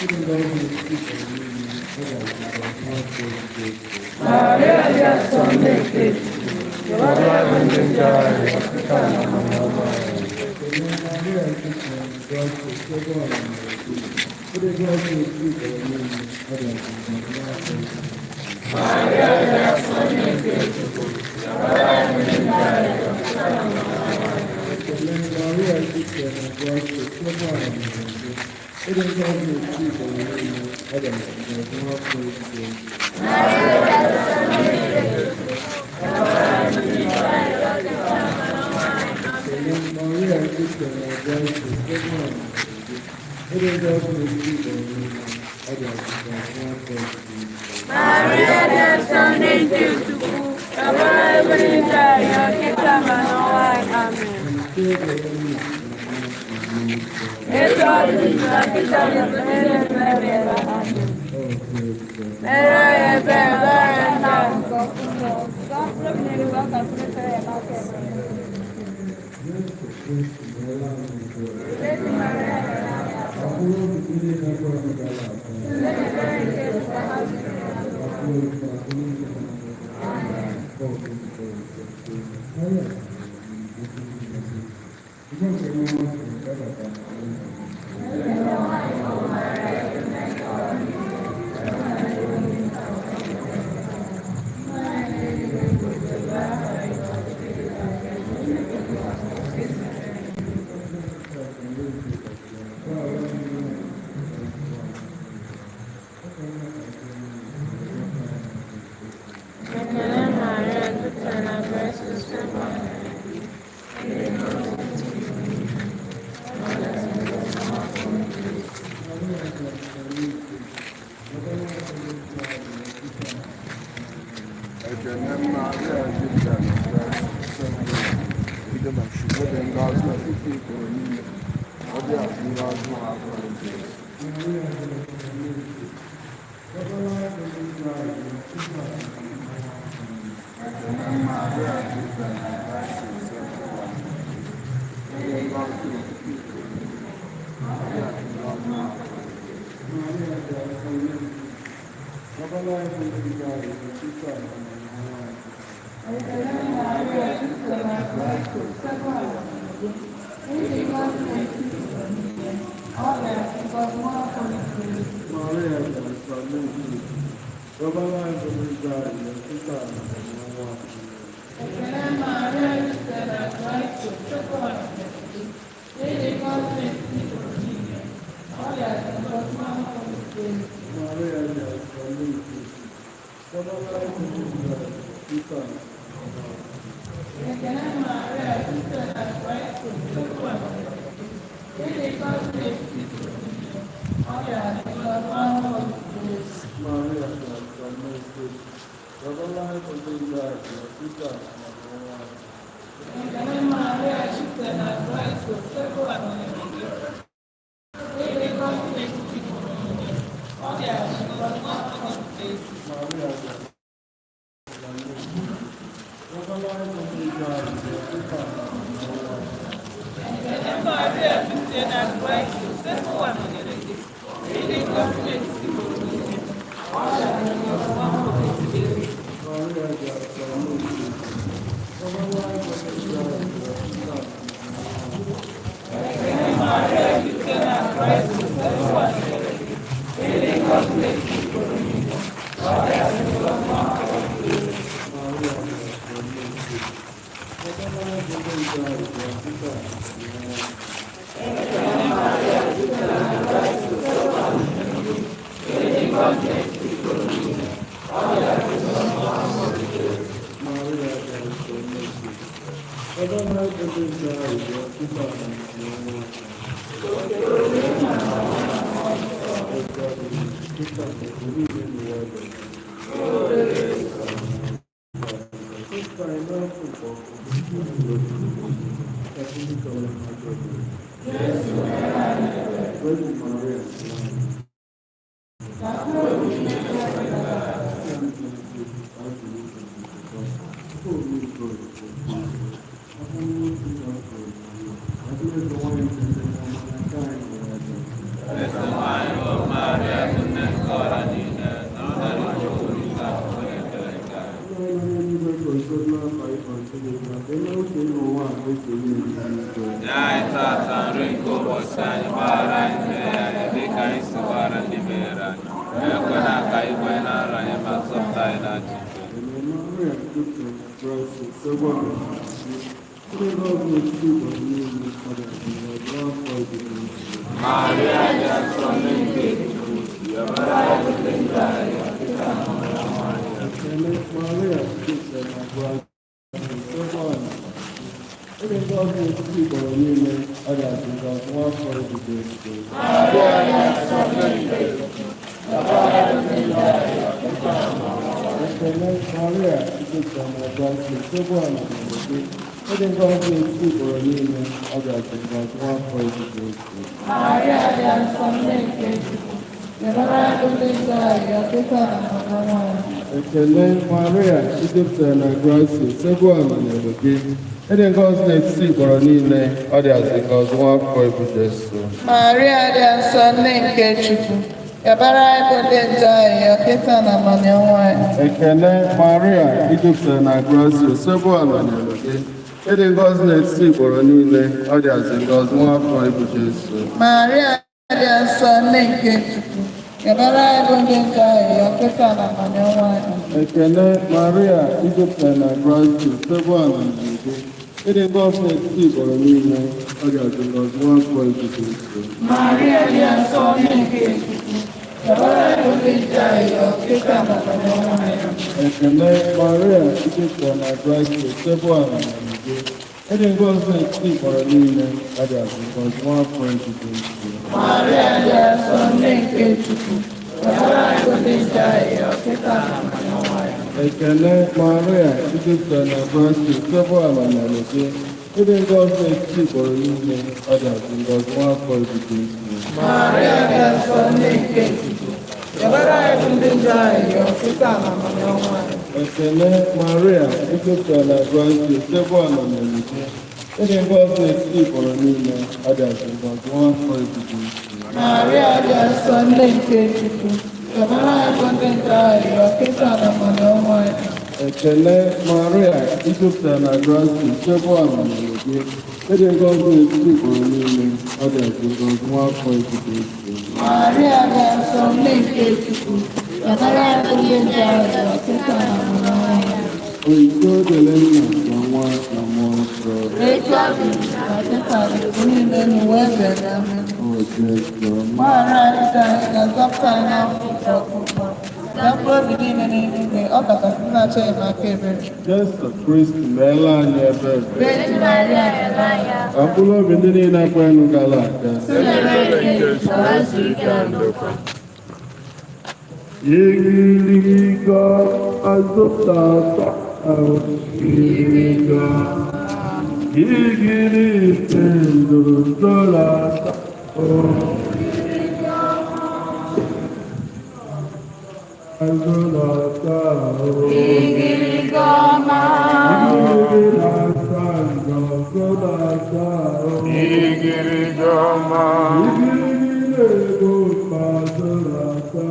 Speaker 3: Ịdị ngọzi n'etiti ikporo niile, ọ dịazị ngọzi nwa afọ ibu Jesu.
Speaker 7: Maria dị asọ nne nke Chukwu, yọbara anyị bụ ndị njọ ayọ, kịta na amara ọnwa anyị.
Speaker 3: Ekene Maria Jupụtara na Gracia, sebe a na ya. Ịdị ngọzi n'etiti ikporo niile, ọ dịazị ngọzi nwa afọ ibu Jesu. Ekele Maria Jupụtara na Gracia, sebe a na ya. Ịdị ngọzi n'etiti ikporo niile, ọ dịazị ngọzi nwa afọ ibu Jesu. Ekele Maria Jupụtara na Gracia, sebe a na ya. Ịdị ngọzi n'etiti ikporo niile, ọ dịazị ngọzi nwa afọ ibu Jesu.
Speaker 6: Maria dị asọ nne nke Chukwu, yọbara anyị bụ ndị njọ ayọ, kịta ma n'ọnwa anyị. Amen. Etu ọ dị na kịta na mere ebere ebe. Amen. Mere anyị ebere, gbaghara ndị anyị. Ekele Maria jupụtara na grace, sebe a na ya.
Speaker 1: Ekene Maria Jupụtara na Gracia, sebe a na ya. Ịdị ngọzi n'etiti ikporo niile, ọ dịazị ngọzi nwa afọ ibu Jesu. Ekene Maria Jupụtara na Gracia, sebe a na ya. Ịdị ngọzi n'etiti ikporo niile, ọ dịazị ngọzi nwa afọ ibu Jesu.
Speaker 2: Ekele Maria jupụtara na grace, sebe a na ya. Ịdị ngọzi n'etiti ikporo niile, ọ dịazị ngọzi nwa afọ ibu Jesu.
Speaker 3: Maria dị nsọ nne nke Chukwu, yọbara anyị bụ ndị njọ anyị kịta na ọnwụ anyị.
Speaker 2: Ekele Maria jupụtara na grace, sebe a na ya. Ịdị ngọzi n'etiti ikporo niile, ọ dịazị ngọzi nwa afọ ibu Jesu.
Speaker 3: Maria dị nsọ nne nke Chukwu, yọbara anyị bụ ndị njọ anyị kịta na ọnwụ anyị.
Speaker 2: Ekele Maria jupụtara na grace, sebe a na ya.
Speaker 3: Maria dị nsọ, nne nke Chukwu, rịọbara anyị bụ ndị njọ arịrịọ kịta na mgbe ọnwụ anyị.
Speaker 2: Ekele Maria jupụtara na Kraịst, Osebụwa nọnyere gị. Ịdị ngọzi n'etiti ikporo niile, ọ dị ngọzi n'afọ gị Jesu.
Speaker 3: Maria dị nsọ, nne nke Chukwu, rịọbara anyị bụ ndị njọ arịrịọ kịta na mgbe ọnwụ anyị.
Speaker 2: Ekele Maria jupụtara na Kraịst, Osebụwa nọnyere gị. Ịdị ngọzi n'etiti ikporo niile, ọ dị ngọzi n'afọ gị Jesu.
Speaker 3: Maria dị nsọ, nne nke Chukwu, rịọbara anyị bụ ndị njọ arịrịọ kịta na mgbe ọnwụ anyị.
Speaker 2: Ekele Maria jupụtara na Kraịst, Osebụwa nọnyere gị. Ịdị ngọzi n'etiti ikporo niile, ọ dị ngọzi n'afọ gị Jesu.
Speaker 3: Maria dị nsọ, nne nke Chukwu, rịọbara anyị bụ ndị njọ arịrịọ kịta na mgbe ọnwụ anyị. Maria dị nsọ, nne nke Chukwu, rịọbara anyị bụ ndị njọ arịrịọ kịta na mgbe ọnwụ anyị.
Speaker 1: Nye anyị tata nri nke ụbọchị anyị, gbaghara anyị mmehie anyị dịka anyị si gbaghara ndị mehiere anyị. Ekwela ka anyị kwenye na nrọ anyị ma zọpụta anyị n'ajọ ife. Maria dị nsọ, nne nke Chukwu, rịọbara anyị bụ ndị njọ arịrịọ kịta na mgbe ọnwụ anyị.
Speaker 3: Ekele Maria jupụtara na grasia, Osebụwa nọnyere gị. Ịdị ngọzi n'etiti ikporo niile, ọ dị ngọzi nwa afọ gị Jesu. Ekele Maria jupụtara na grasia, Osebụwa nọnyere gị. Ịdị ngọzi n'etiti ikporo niile, ọ dị ngọzi nwa afọ gị Jesu.
Speaker 2: Maria dị nsọ, nne nke Chukwu, rịọbara anyị bụ ndị njọ arịrịọ kịta na mgbe ọnwụ anyị.
Speaker 3: Ekele Maria jupụtara na grasia, Osebụwa nọnyere gị. Ịdị ngọzi n'etiti ikporo niile, ọ dị ngọzi nwa afọ gị Jesu.
Speaker 2: Maria dị nsọ, nne nke Chukwu, rịọbara anyị bụ ndị njọ arịrịọ kịta na mgbe ọnwụ anyị.
Speaker 3: Ekele Maria jupụtara na grasia, Osebụwa nọnyere gị. Ịdị ngọzi n'etiti ikporo niile, ọ dị ngọzi nwa afọ gị Jesu.
Speaker 2: Maria dị nsọ, nne nke Chukwu, rịọbara anyị bụ ndị njọ arịrịọ kịta na mgbe ọnwụ anyị.
Speaker 3: Ekele Maria jupụtara na grasia, Osebụwa nọnyere gị. Ịdị ngọzi n'etiti ikporo niile, ọ dị ngọzi nwa afọ gị Jesu.
Speaker 2: Maria dị nsọ, nne nke Chukwu, rịọbara anyị bụ ndị njọ arịrịọ kịta na mgbe ọnwụ anyị.
Speaker 3: Ekele Maria jupụtara na grasia, Osebụwa nọnyere gị. Ịdị ngọzi n'etiti ikporo niile, ọ dị ngọzi nwa afọ gị Jesu.
Speaker 2: Maria dị nsọ, nne nke Chukwu, rịọbara anyị bụ ndị njọ arịrịọ kịta na mgbe ọnwụ anyị.
Speaker 3: Ekele Maria jupụtara na grasia, Osebụwa nọnyere gị. Ịdị ngọzi n'etiti ikporo niile, ọ dị ngọzi nwa afọ gị Jesu.
Speaker 2: Maria dị nsọ, nne nke Chukwu, rịọbara anyị bụ ndị njọ arịrịọ kịta na mgbe ọnwụ anyị.
Speaker 3: Ekele Maria jupụtara na grasia, Osebụwa nọnyere gị. Ịdị ngọzi n'etiti ikporo niile, ọ dị ngọzi nwa afọ gị Jesu.
Speaker 2: Maria dị nsọ, nne nke Chukwu, rịọbara anyị bụ ndị njọ arịrịọ kịta na mgbe ọnwụ anyị.
Speaker 3: Ekele Maria jupụtara na grasia, Osebụwa nọnyere gị. Ịdị ngọzi n'etiti ikporo niile, ọ dị ngọzi nwa afọ gị Jesu.
Speaker 2: Maria dị nsọ, nne nke Chukwu, rịọbara anyị bụ ndị njọ arịrịọ kịta na mgbe ọnwụ anyị.
Speaker 3: Oyibo dịrị nna na nwa na mmụọ nsọ.
Speaker 2: Etu ọ dị na kịta na mgbe niile n'ụwa ebere. Amen.
Speaker 3: O Jesu,
Speaker 2: Gbaghara anyị ka anyị ga-azọpụta anyị n'afọ ọkpụkpọ. Na mkpụrụ obi niile n'eluigwe, ọ kachasị ndị na-achọ enyemaka ebere.
Speaker 8: Jesu Kristi meela anyị ebere.
Speaker 2: Virgin Maria, nyere anyị aka.
Speaker 8: Ka mkpụrụ obi ndị niile kwenụ gara aga. Igiriga azụtata igiriga igiri ndụzọlata azụlata
Speaker 6: Igiriga ọma.
Speaker 8: Igiri asa ndụzọlata
Speaker 1: Igiriga ọma.
Speaker 8: Igiri ego azụlata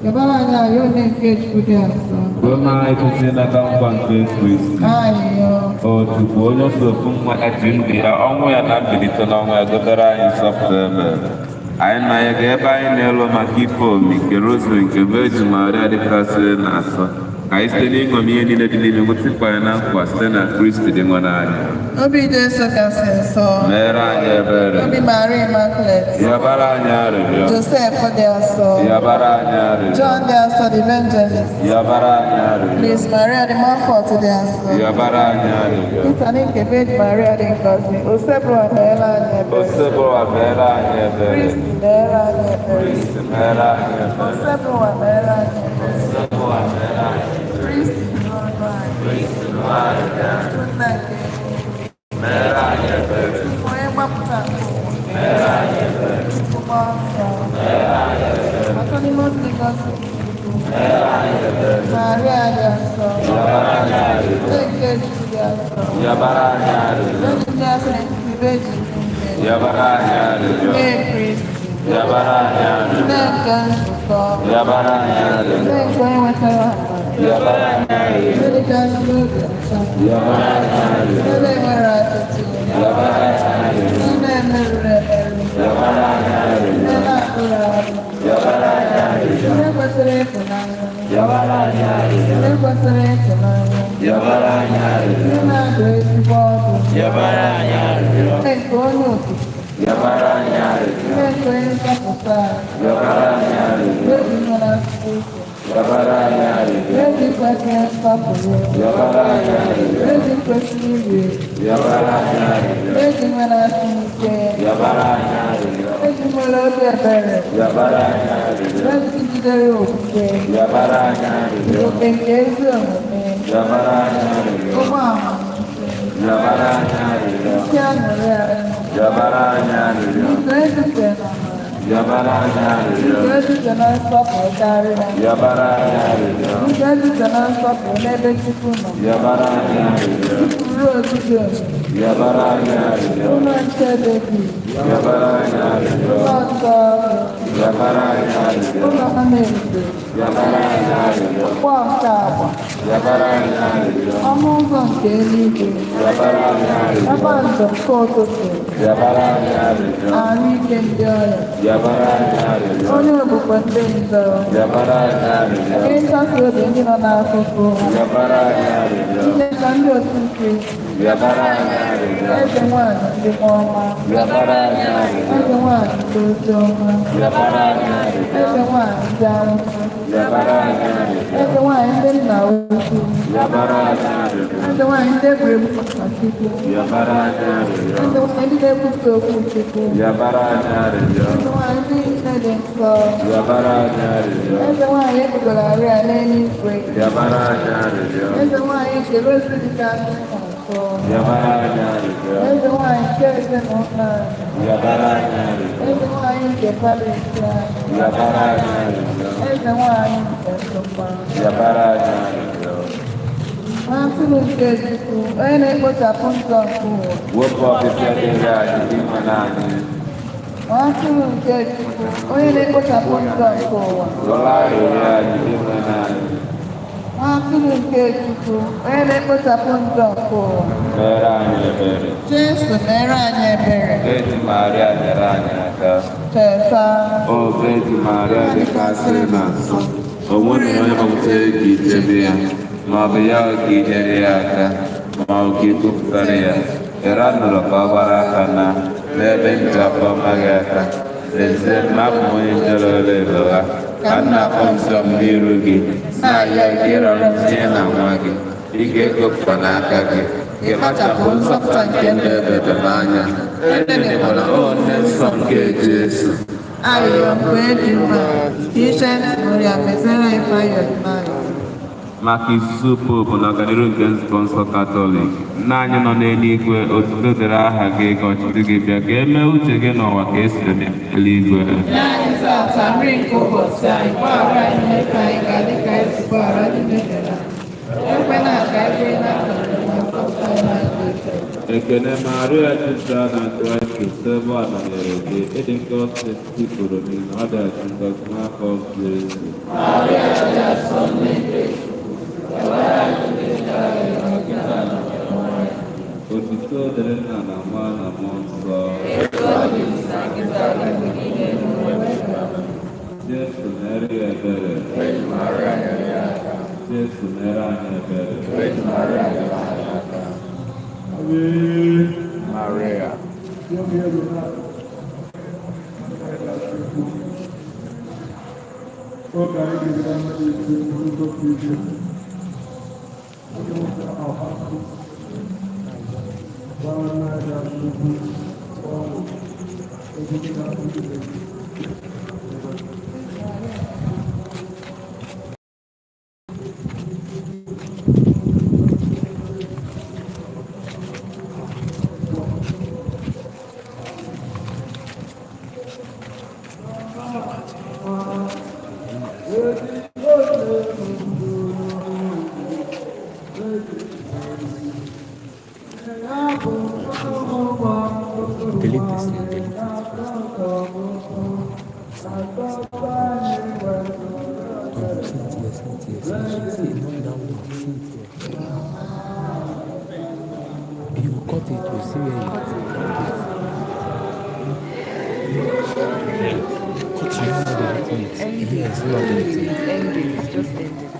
Speaker 2: Yabara anyị ayọ nne nke Chukwu dị asọ.
Speaker 1: Goma ịkwụsị nata nkwa nke Kristi.
Speaker 2: Ayọ.
Speaker 1: O Chukwu onye ofu nwa ya ji ndụ ya ọnwụ ya na mbilite n'ọnwụ ya gotara anyị nzọpụta ebere. Anyị na ya ga ebe anyị na-elu maka ife omi nke rosary nke Virgin Maria dịkasịrị na asọ. Ka anyị site n'ịṅomi ihe niile dị n'ime nweta nkwa ya na nkwa site na Kristi dị nwe n'anya.
Speaker 2: Obi Jesu kasị nsọ.
Speaker 1: Meere anyị ebere.
Speaker 2: Obi Maria Immaculate.
Speaker 1: Yabara anyị arịrịọ.
Speaker 2: Joseph dị asọ.
Speaker 1: Yabara anyị arịrịọ.
Speaker 2: John dị asọ the Evangelist.
Speaker 1: Yabara anyị arịrịọ.
Speaker 2: Luis Maria de Montfort dị asọ.
Speaker 1: Yabara anyị arịrịọ.
Speaker 2: Peter nke Virgin Maria dị ngọzi. Osebụwa meere anyị ebere.
Speaker 1: Osebụwa meere anyị ebere.
Speaker 2: Kristi meere anyị ebere.
Speaker 1: Kristi meere anyị ebere.
Speaker 2: Osebụwa meere anyị ebere.
Speaker 1: Osebụwa meere anyị ebere.
Speaker 2: Kristi nụrụ ọnụ anyị.
Speaker 1: Kristi nụrụ anyị.
Speaker 2: Chukwu nna nke eluigwe.
Speaker 1: Meere anyị ebere.
Speaker 2: Chukwu onye mgbapụta nke ụwa.
Speaker 1: Meere anyị ebere.
Speaker 2: Chukwu mmụọ nsọ.
Speaker 1: Meere anyị ebere.
Speaker 2: Atọ n'ime otu dị ngọzi.
Speaker 1: Meere anyị ebere.
Speaker 2: Maria dị asọ.
Speaker 1: Yabara anyị arịrịọ.
Speaker 2: Nne nke Chukwu dị asọ.
Speaker 1: Yabara anyị arịrịọ.
Speaker 2: Virgin dị asọ n'etiti Virgin niile.
Speaker 1: Yabara anyị arịrịọ.
Speaker 2: Nne Kristi.
Speaker 1: Yabara anyị arịrịọ.
Speaker 2: Nne nke nzukọ.
Speaker 1: Yabara anyị arịrịọ.
Speaker 2: Nne nke onye nwetara amara.
Speaker 1: Yabara anyị arịrịọ.
Speaker 2: Nne dịkasị n'obi ọcha.
Speaker 1: Yabara anyị arịrịọ.
Speaker 2: Nne na-enwere atụtụ.
Speaker 1: Yabara anyị arịrịọ.
Speaker 2: Nne na-emerụrụ emerụ.
Speaker 1: Yabara anyị arịrịọ.
Speaker 2: Nne na-akpụrụ arụ.
Speaker 1: Yabara anyị arịrịọ.
Speaker 2: Nne kwesịrị ịfụnanya.
Speaker 1: Yabara anyị arịrịọ.
Speaker 2: Nne kwesịrị ịtụnanya.
Speaker 1: Yabara anyị arịrịọ.
Speaker 2: Nne na-adụ ezigbo ọdụ.
Speaker 1: Yabara anyị arịrịọ.
Speaker 2: Nne nke onye okike.
Speaker 1: Yabara anyị arịrịọ.
Speaker 2: Nne nke onye nzọpụta anyị.
Speaker 1: Yabara anyị arịrịọ.
Speaker 2: Nne dị nwere akụkọ ifo.
Speaker 1: Yabara anyị arịrịọ.
Speaker 2: Nne dị kwesịrị nsọpụrụ.
Speaker 1: Yabara anyị arịrịọ.
Speaker 2: Nne dị kwesịrị iri ezi.
Speaker 1: Yabara anyị arịrịọ.
Speaker 2: Nne dị nwere ahụike.
Speaker 1: Yabara anyị arịrịọ.
Speaker 2: Nne dị nwere obi ebere.
Speaker 1: Yabara anyị arịrịọ.
Speaker 2: Nne dị jidere okwukwe.
Speaker 1: Yabara anyị arịrịọ.
Speaker 2: Oke nke ezi omume.
Speaker 1: Yabara anyị arịrịọ.
Speaker 2: Ụgbọ amamihe.
Speaker 1: Yabara anyị arịrịọ.
Speaker 2: Isi aṅụrị anyị.
Speaker 1: Yabara anyị arịrịọ.
Speaker 2: Ụzọ edutere na amara.
Speaker 1: Yọbara anyị arịrịọ.
Speaker 2: Nke ejije na nsọpụrụ karịa.
Speaker 1: Yọbara anyị arịrịọ.
Speaker 2: Nke ejije na nsọpụrụ n'ebe Chukwu nọ.
Speaker 1: Yọbara anyị arịrịọ.
Speaker 2: Ruo ogige omimi.
Speaker 1: Yọbara anyị arịrịọ.
Speaker 2: Ụlọ nche Devid.
Speaker 1: Yọbara anyị arịrịọ.
Speaker 2: Ụlọ nsọ ọhụrụ.
Speaker 1: Yọbara anyị arịrịọ.
Speaker 2: Ụlọ Anaeze.
Speaker 1: Yọbara anyị arịrịọ.
Speaker 2: Ụgbọ nke agba.
Speaker 1: Yọbara anyị arịrịọ.
Speaker 2: Ọnụ ụzọ nke eluigwe.
Speaker 1: Yọbara anyị arịrịọ.
Speaker 2: Ebe njem nke ụtụtụ.
Speaker 1: Yọbara anyị arịrịọ.
Speaker 2: Ahụike ndị ọrịa.
Speaker 1: Yọbara anyị arịrịọ.
Speaker 2: Onye ogbugbo ndị njọ.
Speaker 1: Yọbara anyị arịrịọ.
Speaker 2: Onye nkasi obi ndị nọ n'afụfụ.
Speaker 1: Yọbara anyị arịrịọ.
Speaker 2: Nleta ndị otu Kristi.
Speaker 1: Yọbara anyị arịrịọ.
Speaker 2: Eze nwanyị ndị ọma.
Speaker 1: Yọbara anyị arịrịọ.
Speaker 2: Eze nwanyị ndị ozi ọma.
Speaker 1: Yọbara anyị arịrịọ.
Speaker 2: Eze nwanyị ndị amụma.
Speaker 1: Yọbara anyị arịrịọ.
Speaker 2: Eze nwanyị ndị nna ukwu.
Speaker 1: Yọbara anyị arịrịọ.
Speaker 2: Eze nwanyị ndị egwuregwu maka Chukwu.
Speaker 1: Yọbara anyị arịrịọ.
Speaker 2: Eze nwanyị ndị na-ekwusa okwu Chukwu.
Speaker 1: Yọbara anyị arịrịọ.
Speaker 2: Eze nwanyị ndị nne dị nsọ.
Speaker 1: Yọbara anyị arịrịọ.
Speaker 2: Eze nwanyị ebugoro arịa n'eluigwe.
Speaker 1: Yọbara anyị arịrịọ.
Speaker 2: Eze nwanyị nke rosary dị nsọ.
Speaker 1: Yọbara anyị arịrịọ.
Speaker 2: Eze nwanyị nke ezinụlọ anyị.
Speaker 1: Yọbara anyị arịrịọ.
Speaker 2: Eze nwanyị nke parish anyị.
Speaker 1: Yọbara anyị arịrịọ.
Speaker 2: Eze nwanyị nke nsọkwa.
Speaker 1: Yọbara anyị arịrịọ.
Speaker 2: Nwatụrụ nke Chukwu, onye na-ekpochapụ njọ nke ụwa.
Speaker 1: Wepụ ọpịpịa dịrị anyị dị mma n'anyị.
Speaker 2: Nwatụrụ nke Chukwu, onye na-ekpochapụ njọ nke ụwa.
Speaker 1: Rụọ arịrịọ anyị dị mma n'anyị.
Speaker 2: Nwatụrụ nke Chukwu, onye na-ekpochapụ njọ nke ụwa.
Speaker 1: Mere anyị ebere.
Speaker 2: Jesu mere anyị ebere.
Speaker 1: Virgin Maria nyere anyị aka.
Speaker 2: Cheta.
Speaker 1: O Virgin Maria dịkasịrị na nsọ. O nweghị onye gbakwutere ka ichebe ya, ma ọ bụ ya ka inyere ya aka, ma ọ bụ ka ikwupụtara ya. Ịra nụrụ ka ọ gbara aka na n'ebe nje afọ ọma gị aka. Lezie na abụ m onye njọrọ ebe ha, ka m na-akpọ nsọ m n'iru gị, na-arịọ gị ịrọrọ tinye na nwa gị. Ị ga-ekopụta n'aka gị. Gị kpachapụ nzọpụta nke ndụ ebebe m anya. Enenyekwala o nne nsọ nke Jesu.
Speaker 2: Arịrịọ mgbe dị mma, ka iche ntị nụrụ ya mezere Ifeanyị ọdịnaya.
Speaker 1: Maka izuzu popu na ọganiru nke nzukọ nsọ Katọlik, nna anyị nọ n'eluigwe, otuto dịrị aha gị, ka ọchịchị gị bịa, ka e mee uche gị n'ụwa ka e si eme n'eluigwe.
Speaker 2: Nye anyị tata nri nke ụbọchị anyị, gbaghara anyị mmehie anyị ka dị ka anyị si gbaghara ndị mehiere anyị. Ekwela ka anyị kwere na nkwenye ma zọpụta anyị n'ajọ ife.
Speaker 1: Ekene Maria jupụtara na Kraịst sebe a nọnyere gị, ịdị ngọzi n'etiti ikporo niile, ọ dịghachi ngọzi n'afọ Jesu. Otuto dịrị nna na nwa na mmụọ nsọ. Jesu mere ya ebere. Jesu mere anyị ebere.
Speaker 3: Maria.
Speaker 5: Delete this thing, delete it first. Oh, Cynthia, Cynthia, Cynthia, see, not that one, Cynthia. You cut it, you see where you cut it. Cut it, not deleting it. Yes, not deleting it.
Speaker 6: End it, just end it.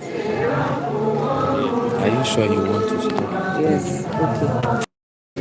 Speaker 5: Are you sure you want to stop?
Speaker 6: Yes, okay.